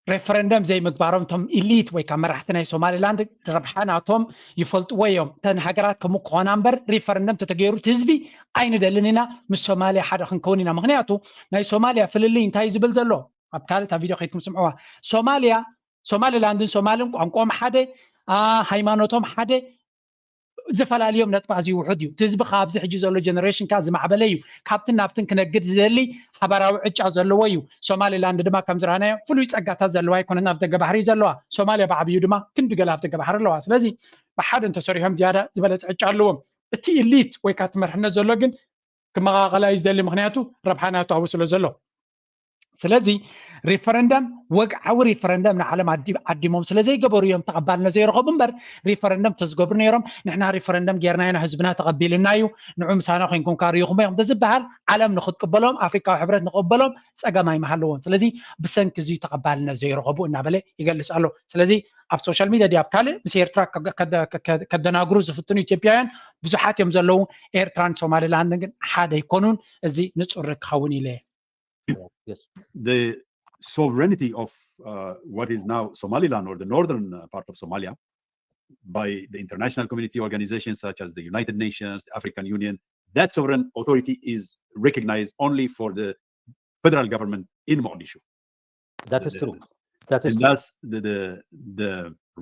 ሬፈረንደም ዘይምግባሮም እቶም ኢሊት ወይ ካብ መራሕቲ ናይ ሶማሊላንድ ረብሓ ናቶም ይፈልጥዎ እዮም። እተን ሃገራት ከምኡ ክኾና እምበር ሪፈረንደም ተተገይሩ እቲ ህዝቢ ኣይንደልን ኢና፣ ምስ ሶማሊያ ሓደ ክንከውን ኢና። ምክንያቱ ናይ ሶማሊያ ፍልልይ እንታይ እዩ ዝብል ዘሎ ኣብ ካልእ እታ ቪድዮ ከይድኩም ስምዕዋ። ሶማሊያ ሶማሊላንድን ሶማልን ቋንቋኦም ሓደ፣ አ፣ ሃይማኖቶም ሓደ፣ ዝፈላልዮም ነጥቢ ኣዝዩ ውሑድ እዩ። እቲ ህዝቢ ካብ ኣብዚ ሕጂ ዘሎ ጀነሬሽን ከኣ ዝማዕበለ እዩ። ካብትን ናብትን ክነግድ ዝደሊ ሓባራዊ ዕጫ ዘለዎ እዩ። ሶማሊላንድ ድማ ከም ዝረኣናዮ ፍሉይ ጸጋታት ዘለዋ ኣይኮነን። ኣብ ደገ ባሕሪ እዩ ዘለዋ። ሶማልያ ብዓብዩ ድማ ክንዲ ገለ ኣብ ደገ ባሕሪ ኣለዋ። ስለዚ ብሓደ እንተሰሪሖም ዝያዳ ዝበለጸ ዕጫ ኣለዎም። እቲ ኢሊት ወይ ከዓ እቲ መርሕነት ዘሎ ግን ክመቓቐላ እዩ ዝደሊ፣ ምክንያቱ ረብሓ ናቱ ኣብኡ ስለ ዘሎ። ስለዚ ሪፈረንደም ወግዓዊ ሪፈረንደም ንዓለም ዓዲ- ዓዲሞም ስለ ዘይገበሩ እዮም ተቐባልነት ዘይረኸቡ እምበር ሪፈረንደም ተዝገብሩ ነይሮም ንሕና ሪፈረንደም ጌርና ኢና ህዝብና ተቐቢልና እዩ ንዑ ምሳና ኮይንኩም ካርዩኹም እዮም ተዝበሃል ዓለም ንክትቅበሎም ኣፍሪካዊ ሕብረት ንክቕበሎም ፀገም ኣይምሃለዎን። ስለዚ ብሰንኪ እዚ ተቐባልነት ዘይረኸቡ እናበለ ይገልፅ ኣሎ። ስለዚ ኣብ ሶሻል ሚድያ ድዩ ኣብ ካልእ ምስ ኤርትራ ከ- ከ- ከ- ከደናግሩ ዝፍትኑ ኢትዮጵያውያን ብዙሓት እዮም ዘለዉ። ኤርትራን ሶማሊላንድን ግን ሓደ ኣይኮኑን። እዚ ንፁር ክኸውን ኢለ እየ። Yes. the sovereignty of uh, what is now Somaliland or the northern uh, part of Somalia by the international community organizations such as the United Nations, the African Union, that sovereign authority is recognized only for the federal government in Mogadishu. That is The- true. That is And true. thus, the, the, the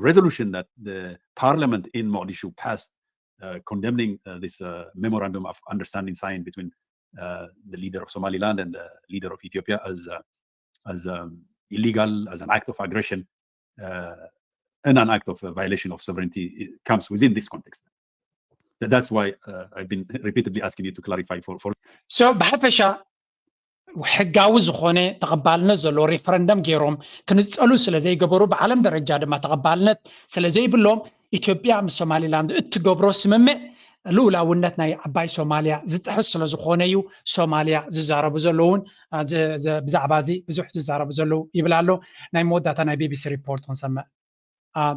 resolution that the parliament in Mogadishu passed uh, condemning uh, this uh, memorandum of understanding signed between uh, the leader of Somaliland and the leader of Ethiopia as uh, as um, illegal, as an act of aggression, uh, and an act of uh, violation of sovereignty. It comes within this context. That- That's why uh, I've been repeatedly asking you to clarify for for So ብሓፈሻ ሕጋዊ ዝኾነ ተቐባልነት ዘለዎ ሪፈረንደም ገይሮም ክንፀሉ ስለ ዘይገበሩ ብዓለም ደረጃ ድማ ተቐባልነት ስለ ዘይብሎም ኢትዮጵያ ምስ ሶማሊላንድ እትገብሮ ስምምዕ ልኡላውነት ናይ ዓባይ ሶማልያ ዝጥሕስ ስለ ዝኾነ እዩ ሶማልያ ዝዛረቡ ዘለውን ብዛዕባ እዚ ብዙሕ ዝዛረቡ ዘለዉ ይብል ኣሎ። ናይ መወዳእታ ናይ ቢቢሲ ሪፖርት ክንሰምዕ።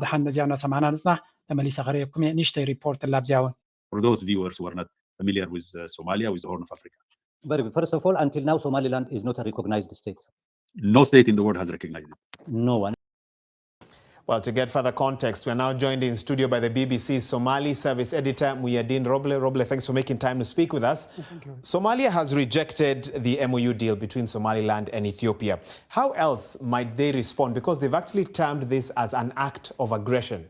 ደሓን ነዚኣ እናሰማዕና ንፅናሕ። ተመሊሰ ከርእየኩም እየ ንእሽተይ ሪፖርት ላብዚያ እውን። For those viewers who are not familiar with uh, Somalia, with the Horn of Africa. Very good. First of all, until now, Somaliland is not a recognized state. No state in the world has recognized it. No one. Well, to get further context, we are now joined in studio by the B B C Somali service editor, Muyadin Roble. Roble, thanks for making time to speak with us. Somalia has rejected the M O U deal between Somaliland and Ethiopia. How else might they respond? Because they've actually termed this as an act of aggression.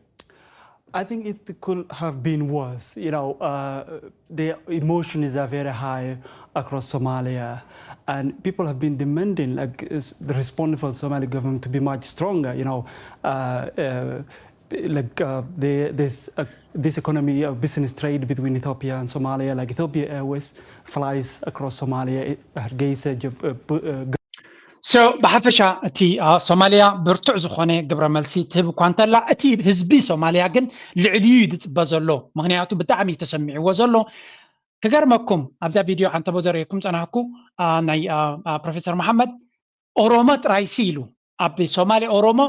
I think it could have been worse. You know, uh, the emotions are very high across Somalia, and people have been demanding, like, the responsible Somali government to be much stronger. You know, uh, uh, like uh, the, this uh, this economy of business trade between Ethiopia and Somalia, like Ethiopia Airways flies across Somalia, Hargeisa, uh, so ብሓፈሻ እቲ ሶማሊያ ብርቱዕ ዝኾነ ግብረ መልሲ ትህብ እኳ እንተላ፣ እቲ ህዝቢ ሶማሊያ ግን ልዕሊኡ እዩ ዝፅበ ዘሎ። ምክንያቱ ብጣዕሚ ተሰሚዕዎ ዘሎ። ክገርመኩም፣ ኣብዛ ቪድዮ ዓንተቦ ዘርእየኩም ፀናሕኩ፣ ናይ ፕሮፌሰር መሓመድ ኦሮሞ ጥራይሲ ኢሉ፣ ኣብ ሶማሌ ኦሮሞ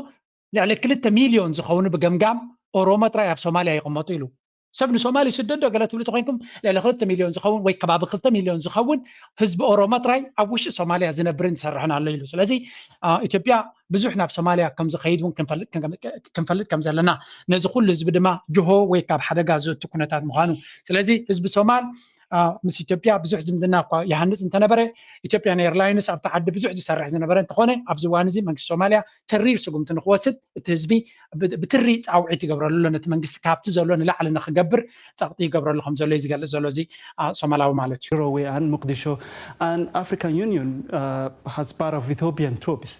ልዕሊ ክልተ ሚልዮን ዝኸውን ብገምጋም ኦሮሞ ጥራይ ኣብ ሶማሊያ ይቕመጡ ኢሉ። ሰብ ንሶማሊ ስደዶ ገለ ትብሉ ተኮይንኩም፣ ልዕሊ ክልተ ሚልዮን ዝኸውን ወይ ከባቢ ክልተ ሚልዮን ዝኸውን ህዝቢ ኦሮሞ ጥራይ ኣብ ውሽጢ ሶማሊያ ዝነብርን ዝሰርሕን ኣሎ ኢሉ። ስለዚ ኢትዮጵያ ብዙሕ ናብ ሶማሊያ ከም ዝኸይድ እውን ክንፈልጥ ከም ዘለና፣ ነዚ ኩሉ ህዝቢ ድማ ጅሆ ወይ ካብ ሓደጋ ዘእቱ ኩነታት ምዃኑ። ስለዚ ህዝቢ ሶማል ምስ ኢትዮጵያ ብዙሕ ዝምድና እኳ ይሃንፅ እንተነበረ፣ ኢትዮጵያን ኤርላይንስ ኣብቲ ዓዲ ብዙሕ ዝሰርሕ ዝነበረ እንተኾነ፣ ኣብዚ እዋን እዚ መንግስቲ ሶማሊያ ተሪር ስጉምቲ ንክወስድ እቲ ህዝቢ ብትሪ ፃውዒት ይገብረሉ ኣሎ። ነቲ መንግስቲ ካብቲ ዘሎ ንላዕሊ ንክገብር ፀቕጢ ይገብረሉ ከም ዘሎ እዩ ዝገልፅ ዘሎ እዚ ሶማላዊ ማለት እዩ። Garowe and Mogadishu and African Union uh, has part of Ethiopian troops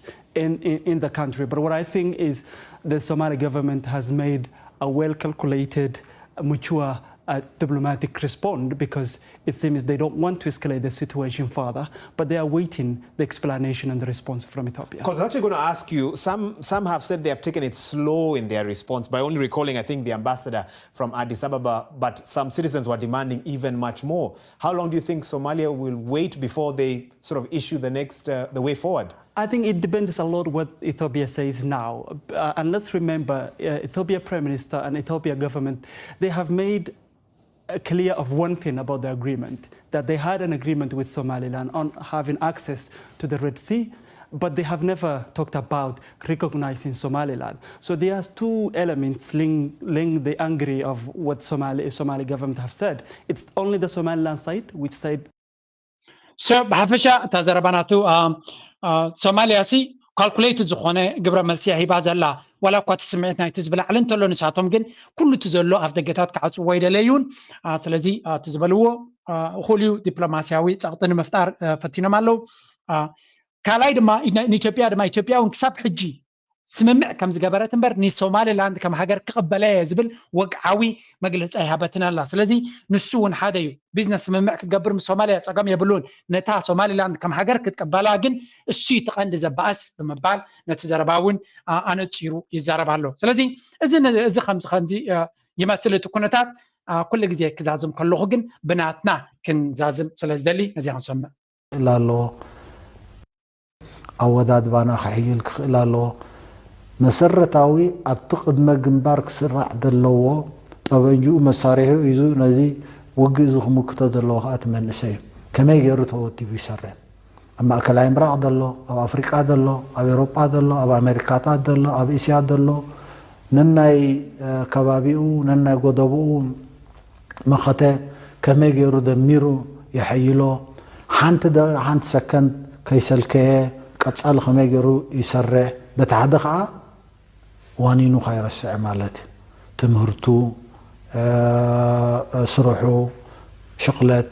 in, in, in the country. But what I think is the Somali government has made a well calculated, mature uh, diplomatic response because it seems they don't want to escalate the situation further, but they are waiting the explanation and the response from Ethiopia. Because I was actually going to ask you, some, some have said they have taken it slow in their response by only recalling, I think, the ambassador from Addis Ababa, but some citizens were demanding even much more. How long do you think Somalia will wait before they sort of issue the next, uh, the way forward? I think it depends a lot what Ethiopia says now. Uh, and let's remember, uh, Ethiopia Prime Minister and Ethiopia government, they have made clear of one thing about the agreement, that they had an agreement with Somaliland on having access to the Red Sea, but they have never talked about recognizing Somaliland. So there are two elements linked, linked the angry of what Somali, Somali government have said. It's only the Somaliland side which said so ብሓፈሻ እታ ዘረባ ናቱ ሶማሊያ ሲ ካልኩሌትድ ዝኾነ ግብረ መልሲ ሂባ ዘላ፣ ዋላ እኳ እቲ ስምዒት ናይቲ ህዝቢ ላዕሊ እንተሎ፣ ንሳቶም ግን ኩሉ እቲ ዘሎ ኣፍ ደገታት ክዓፅዎ ኣይደለዩን። ስለዚ እቲ ዝበልዎ እኹል እዩ። ዲፕሎማስያዊ ፀቕጢ ንምፍጣር ፈቲኖም ኣለዉ። ካልኣይ ድማ ንኢትዮጵያ ድማ፣ ኢትዮጵያ እውን ክሳብ ሕጂ ስምምዕ ከም ዝገበረት እምበር ንሶማሊላንድ ከም ሃገር ክቕበላ እየ ዝብል ወግዓዊ መግለፂ ኣይሃበትን ኣላ። ስለዚ ንሱ እውን ሓደ እዩ። ቢዝነስ ስምምዕ ክትገብር ምስ ሶማሊያ ፀገም የብሉን። ነታ ሶማሊላንድ ከም ሃገር ክትቅበላ ግን እሱ እዩ እቲ ቀንዲ ዘባእስ ብምባል ነቲ ዘረባ እውን ኣነፂሩ ይዛረብ ኣሎ። ስለዚ እዚ ከምዚ ከምዚ ይመስል እቲ ኩነታት። ኩሉ ግዜ ክዛዝም ከለኹ ግን ብናትና ክንዛዝም ስለ ዝደሊ ነዚኣ ክንሰምዕ ክኽእል ኣለዎ። ኣወዳድባና ክሕይል ክኽእል ኣለዎ። መሰረታዊ ኣብቲ ቅድመ ግንባር ክስራዕ ዘለዎ፣ ጠበንጅኡ መሳሪሑ ሒዙ ነዚ ውግእ እዚ ክምክቶ ዘለዎ ከኣ እቲ መንእሰይ እዩ። ከመይ ገይሩ ተወዲቡ ይሰርሕ? ኣብ ማእከላይ ምብራቕ ዘሎ፣ ኣብ ኣፍሪቃ ዘሎ፣ ኣብ ኤውሮጳ ዘሎ፣ ኣብ ኣሜሪካታት ዘሎ፣ ኣብ እስያ ዘሎ፣ ነናይ ከባቢኡ ነናይ ጎደቦኡ መኸተ ከመይ ገይሩ ደሚሩ የሐይሎ፣ ሓንቲ ደቂቕ ሓንቲ ሰከንድ ከይሰልከየ ቀጻሊ ከመይ ገይሩ ይሰርሕ፣ በቲ ሓደ ከኣ ዋኒኑ ከይረስዕ ማለት እዩ። ትምህርቱ፣ ስርሑ፣ ሽቕለት፣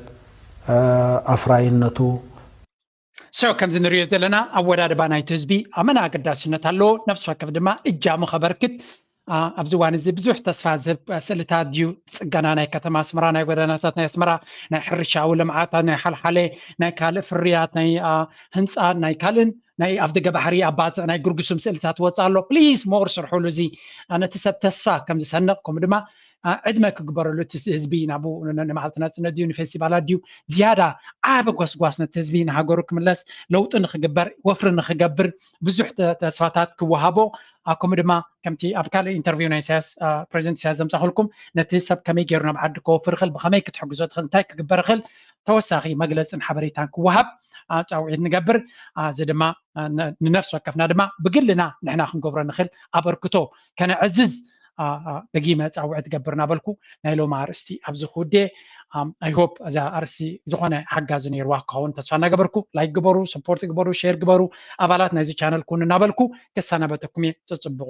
ኣፍራይነቱ። So ከምዚ ንሪኦ ዘለና ኣወዳድባ ናይቲ ህዝቢ ኣመና ኣገዳስነት ኣለዎ። ነፍሲ ወከፍ ድማ እጃሙ ከበርክት ኣብዚ እዋን እዚ ብዙሕ ተስፋ ዝህብ ስእልታት ድዩ? ጽገና ናይ ከተማ ኣስመራ፣ ናይ ጎደናታት ናይ ኣስመራ፣ ናይ ሕርሻዊ ልምዓታት፣ ናይ ሓልሓለ፣ ናይ ካልእ ፍርያት፣ ናይ ህንፃ፣ ናይ ካልእን ናይ ኣፍደገ ባሕሪ ኣባፅዕ ናይ ግርጉሱም ስእልታት ወፃ ኣሎ። ፕሊዝ ሞር ስርሑሉ። እዚ ነቲ ሰብ ተስፋ ከም ዝሰንቕ ከምኡ ድማ ዕድመ ክግበረሉ፣ እቲ ህዝቢ ናብኡ ንመዓልቲ ናፅነት ድዩ ንፌስቲቫላት ድዩ ዝያዳ ዓቢ ጎስጓስ ነቲ ህዝቢ ንሃገሩ ክምለስ፣ ለውጢ ንክግበር፣ ወፍሪ ንክገብር ብዙሕ ተስፋታት ክወሃቦ፣ ከምኡ ድማ ከምቲ ኣብ ካልእ ኢንተርቪው ናይ ኢሳያስ ፕሬዚደንት ኢሳያስ ዘምፃእክልኩም፣ ነቲ ሰብ ከመይ ገይሩ ናብ ዓዲ ከወፍር ይኽእል፣ ብከመይ ክትሕግዞ ትኽእል፣ እንታይ ክግበር ይኽእል፣ ተወሳኺ መግለፅን ሓበሬታን ክወሃብ ፃውዒት ንገብር። እዚ ድማ ንነፍሲ ወከፍና ድማ ብግልና ንሕና ክንገብሮ ንኽእል ኣበርክቶ ከነዕዝዝ ደጊመ ፃውዒት ገብር እናበልኩ ናይ ሎማ ኣርእስቲ ኣብዚ ክውዴ። I hope እዛ ኣርእስቲ ዝኾነ ሓጋዚ ነይርዋ ክኸውን ተስፋ እናገበርኩ፣ ላይክ ግበሩ፣ ሰፖርት ግበሩ፣ ሼር ግበሩ፣ ኣባላት ናይዚ ቻነል ኩኑ እናበልኩ ክሰናበተኩም እየ። ጽጽብቑ።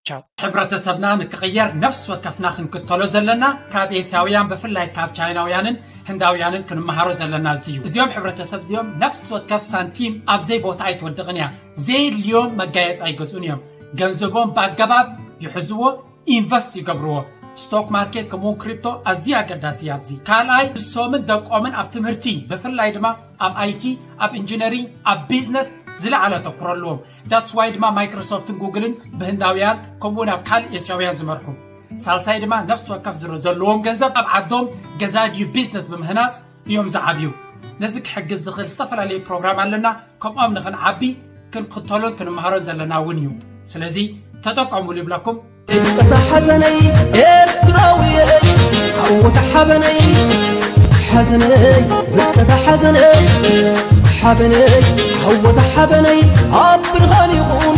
ቻው። ሕብረተሰብና ንክቕየር ነፍሲ ወከፍና ክንክተሎ ዘለና ካብ ኤስያውያን ብፍላይ ካብ ቻይናውያንን ህንዳውያንን ክንመሃሮ ዘለና እዚ እዩ። እዚኦም ሕብረተሰብ እዚኦም ነፍሲ ወከፍ ሳንቲም ኣብ ዘይ ቦታ ኣይትወድቕን እያ። ዘየድልዮም መጋየፂ ኣይገዝኡን እዮም። ገንዘቦም ብኣገባብ ይሕዝዎ፣ ኢንቨስት ይገብርዎ። ስቶክ ማርኬት ከምኡውን ክሪፕቶ ኣዝዩ ኣገዳሲ እዩ ኣብዚ። ካልኣይ ንሶምን ደቆምን ኣብ ትምህርቲ ብፍላይ ድማ ኣብ ኣይቲ፣ ኣብ ኢንጂነሪንግ፣ ኣብ ቢዝነስ ዝለዓለ ኣተኩሮ ኣለዎም። ዳትስ ዋይ ድማ ማይክሮሶፍትን ጉግልን ብህንዳውያን ከምኡውን ኣብ ካልእ ኤስያውያን ዝመርሑ። ሳልሳይ ድማ ነፍሲ ወከፍ ዝረ ዘለዎም ገንዘብ ኣብ ዓዶም ገዛ ድዩ ቢዝነስ ብምህናፅ እዮም ዝዓብዩ። ነዚ ክሕግዝ ዝኽእል ዝተፈላለዩ ፕሮግራም ኣለና። ከምኦም ንኽንዓቢ ክንክተሎን ክንመሃሮን ዘለና እውን እዩ። ስለዚ ተጠቀሙሉ ይብለኩም። ቀታ ሓዘነይ ኤርትራዊ ሓወታ ሓበነይ ሓዘነይ ዝቀታ ሓዘነይ ሓበነይ ሓወታ ሓበነይ ኣብ ብርሃን ይኹን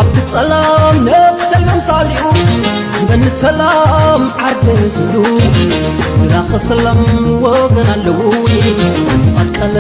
ኣብቲ ጸላም ነፍሰይ መምሳሊኡ ዝበኒ ሰላም ዓርደ ዝብሉ ንራኸ ሰላም ወገን ኣለዉ ቀላ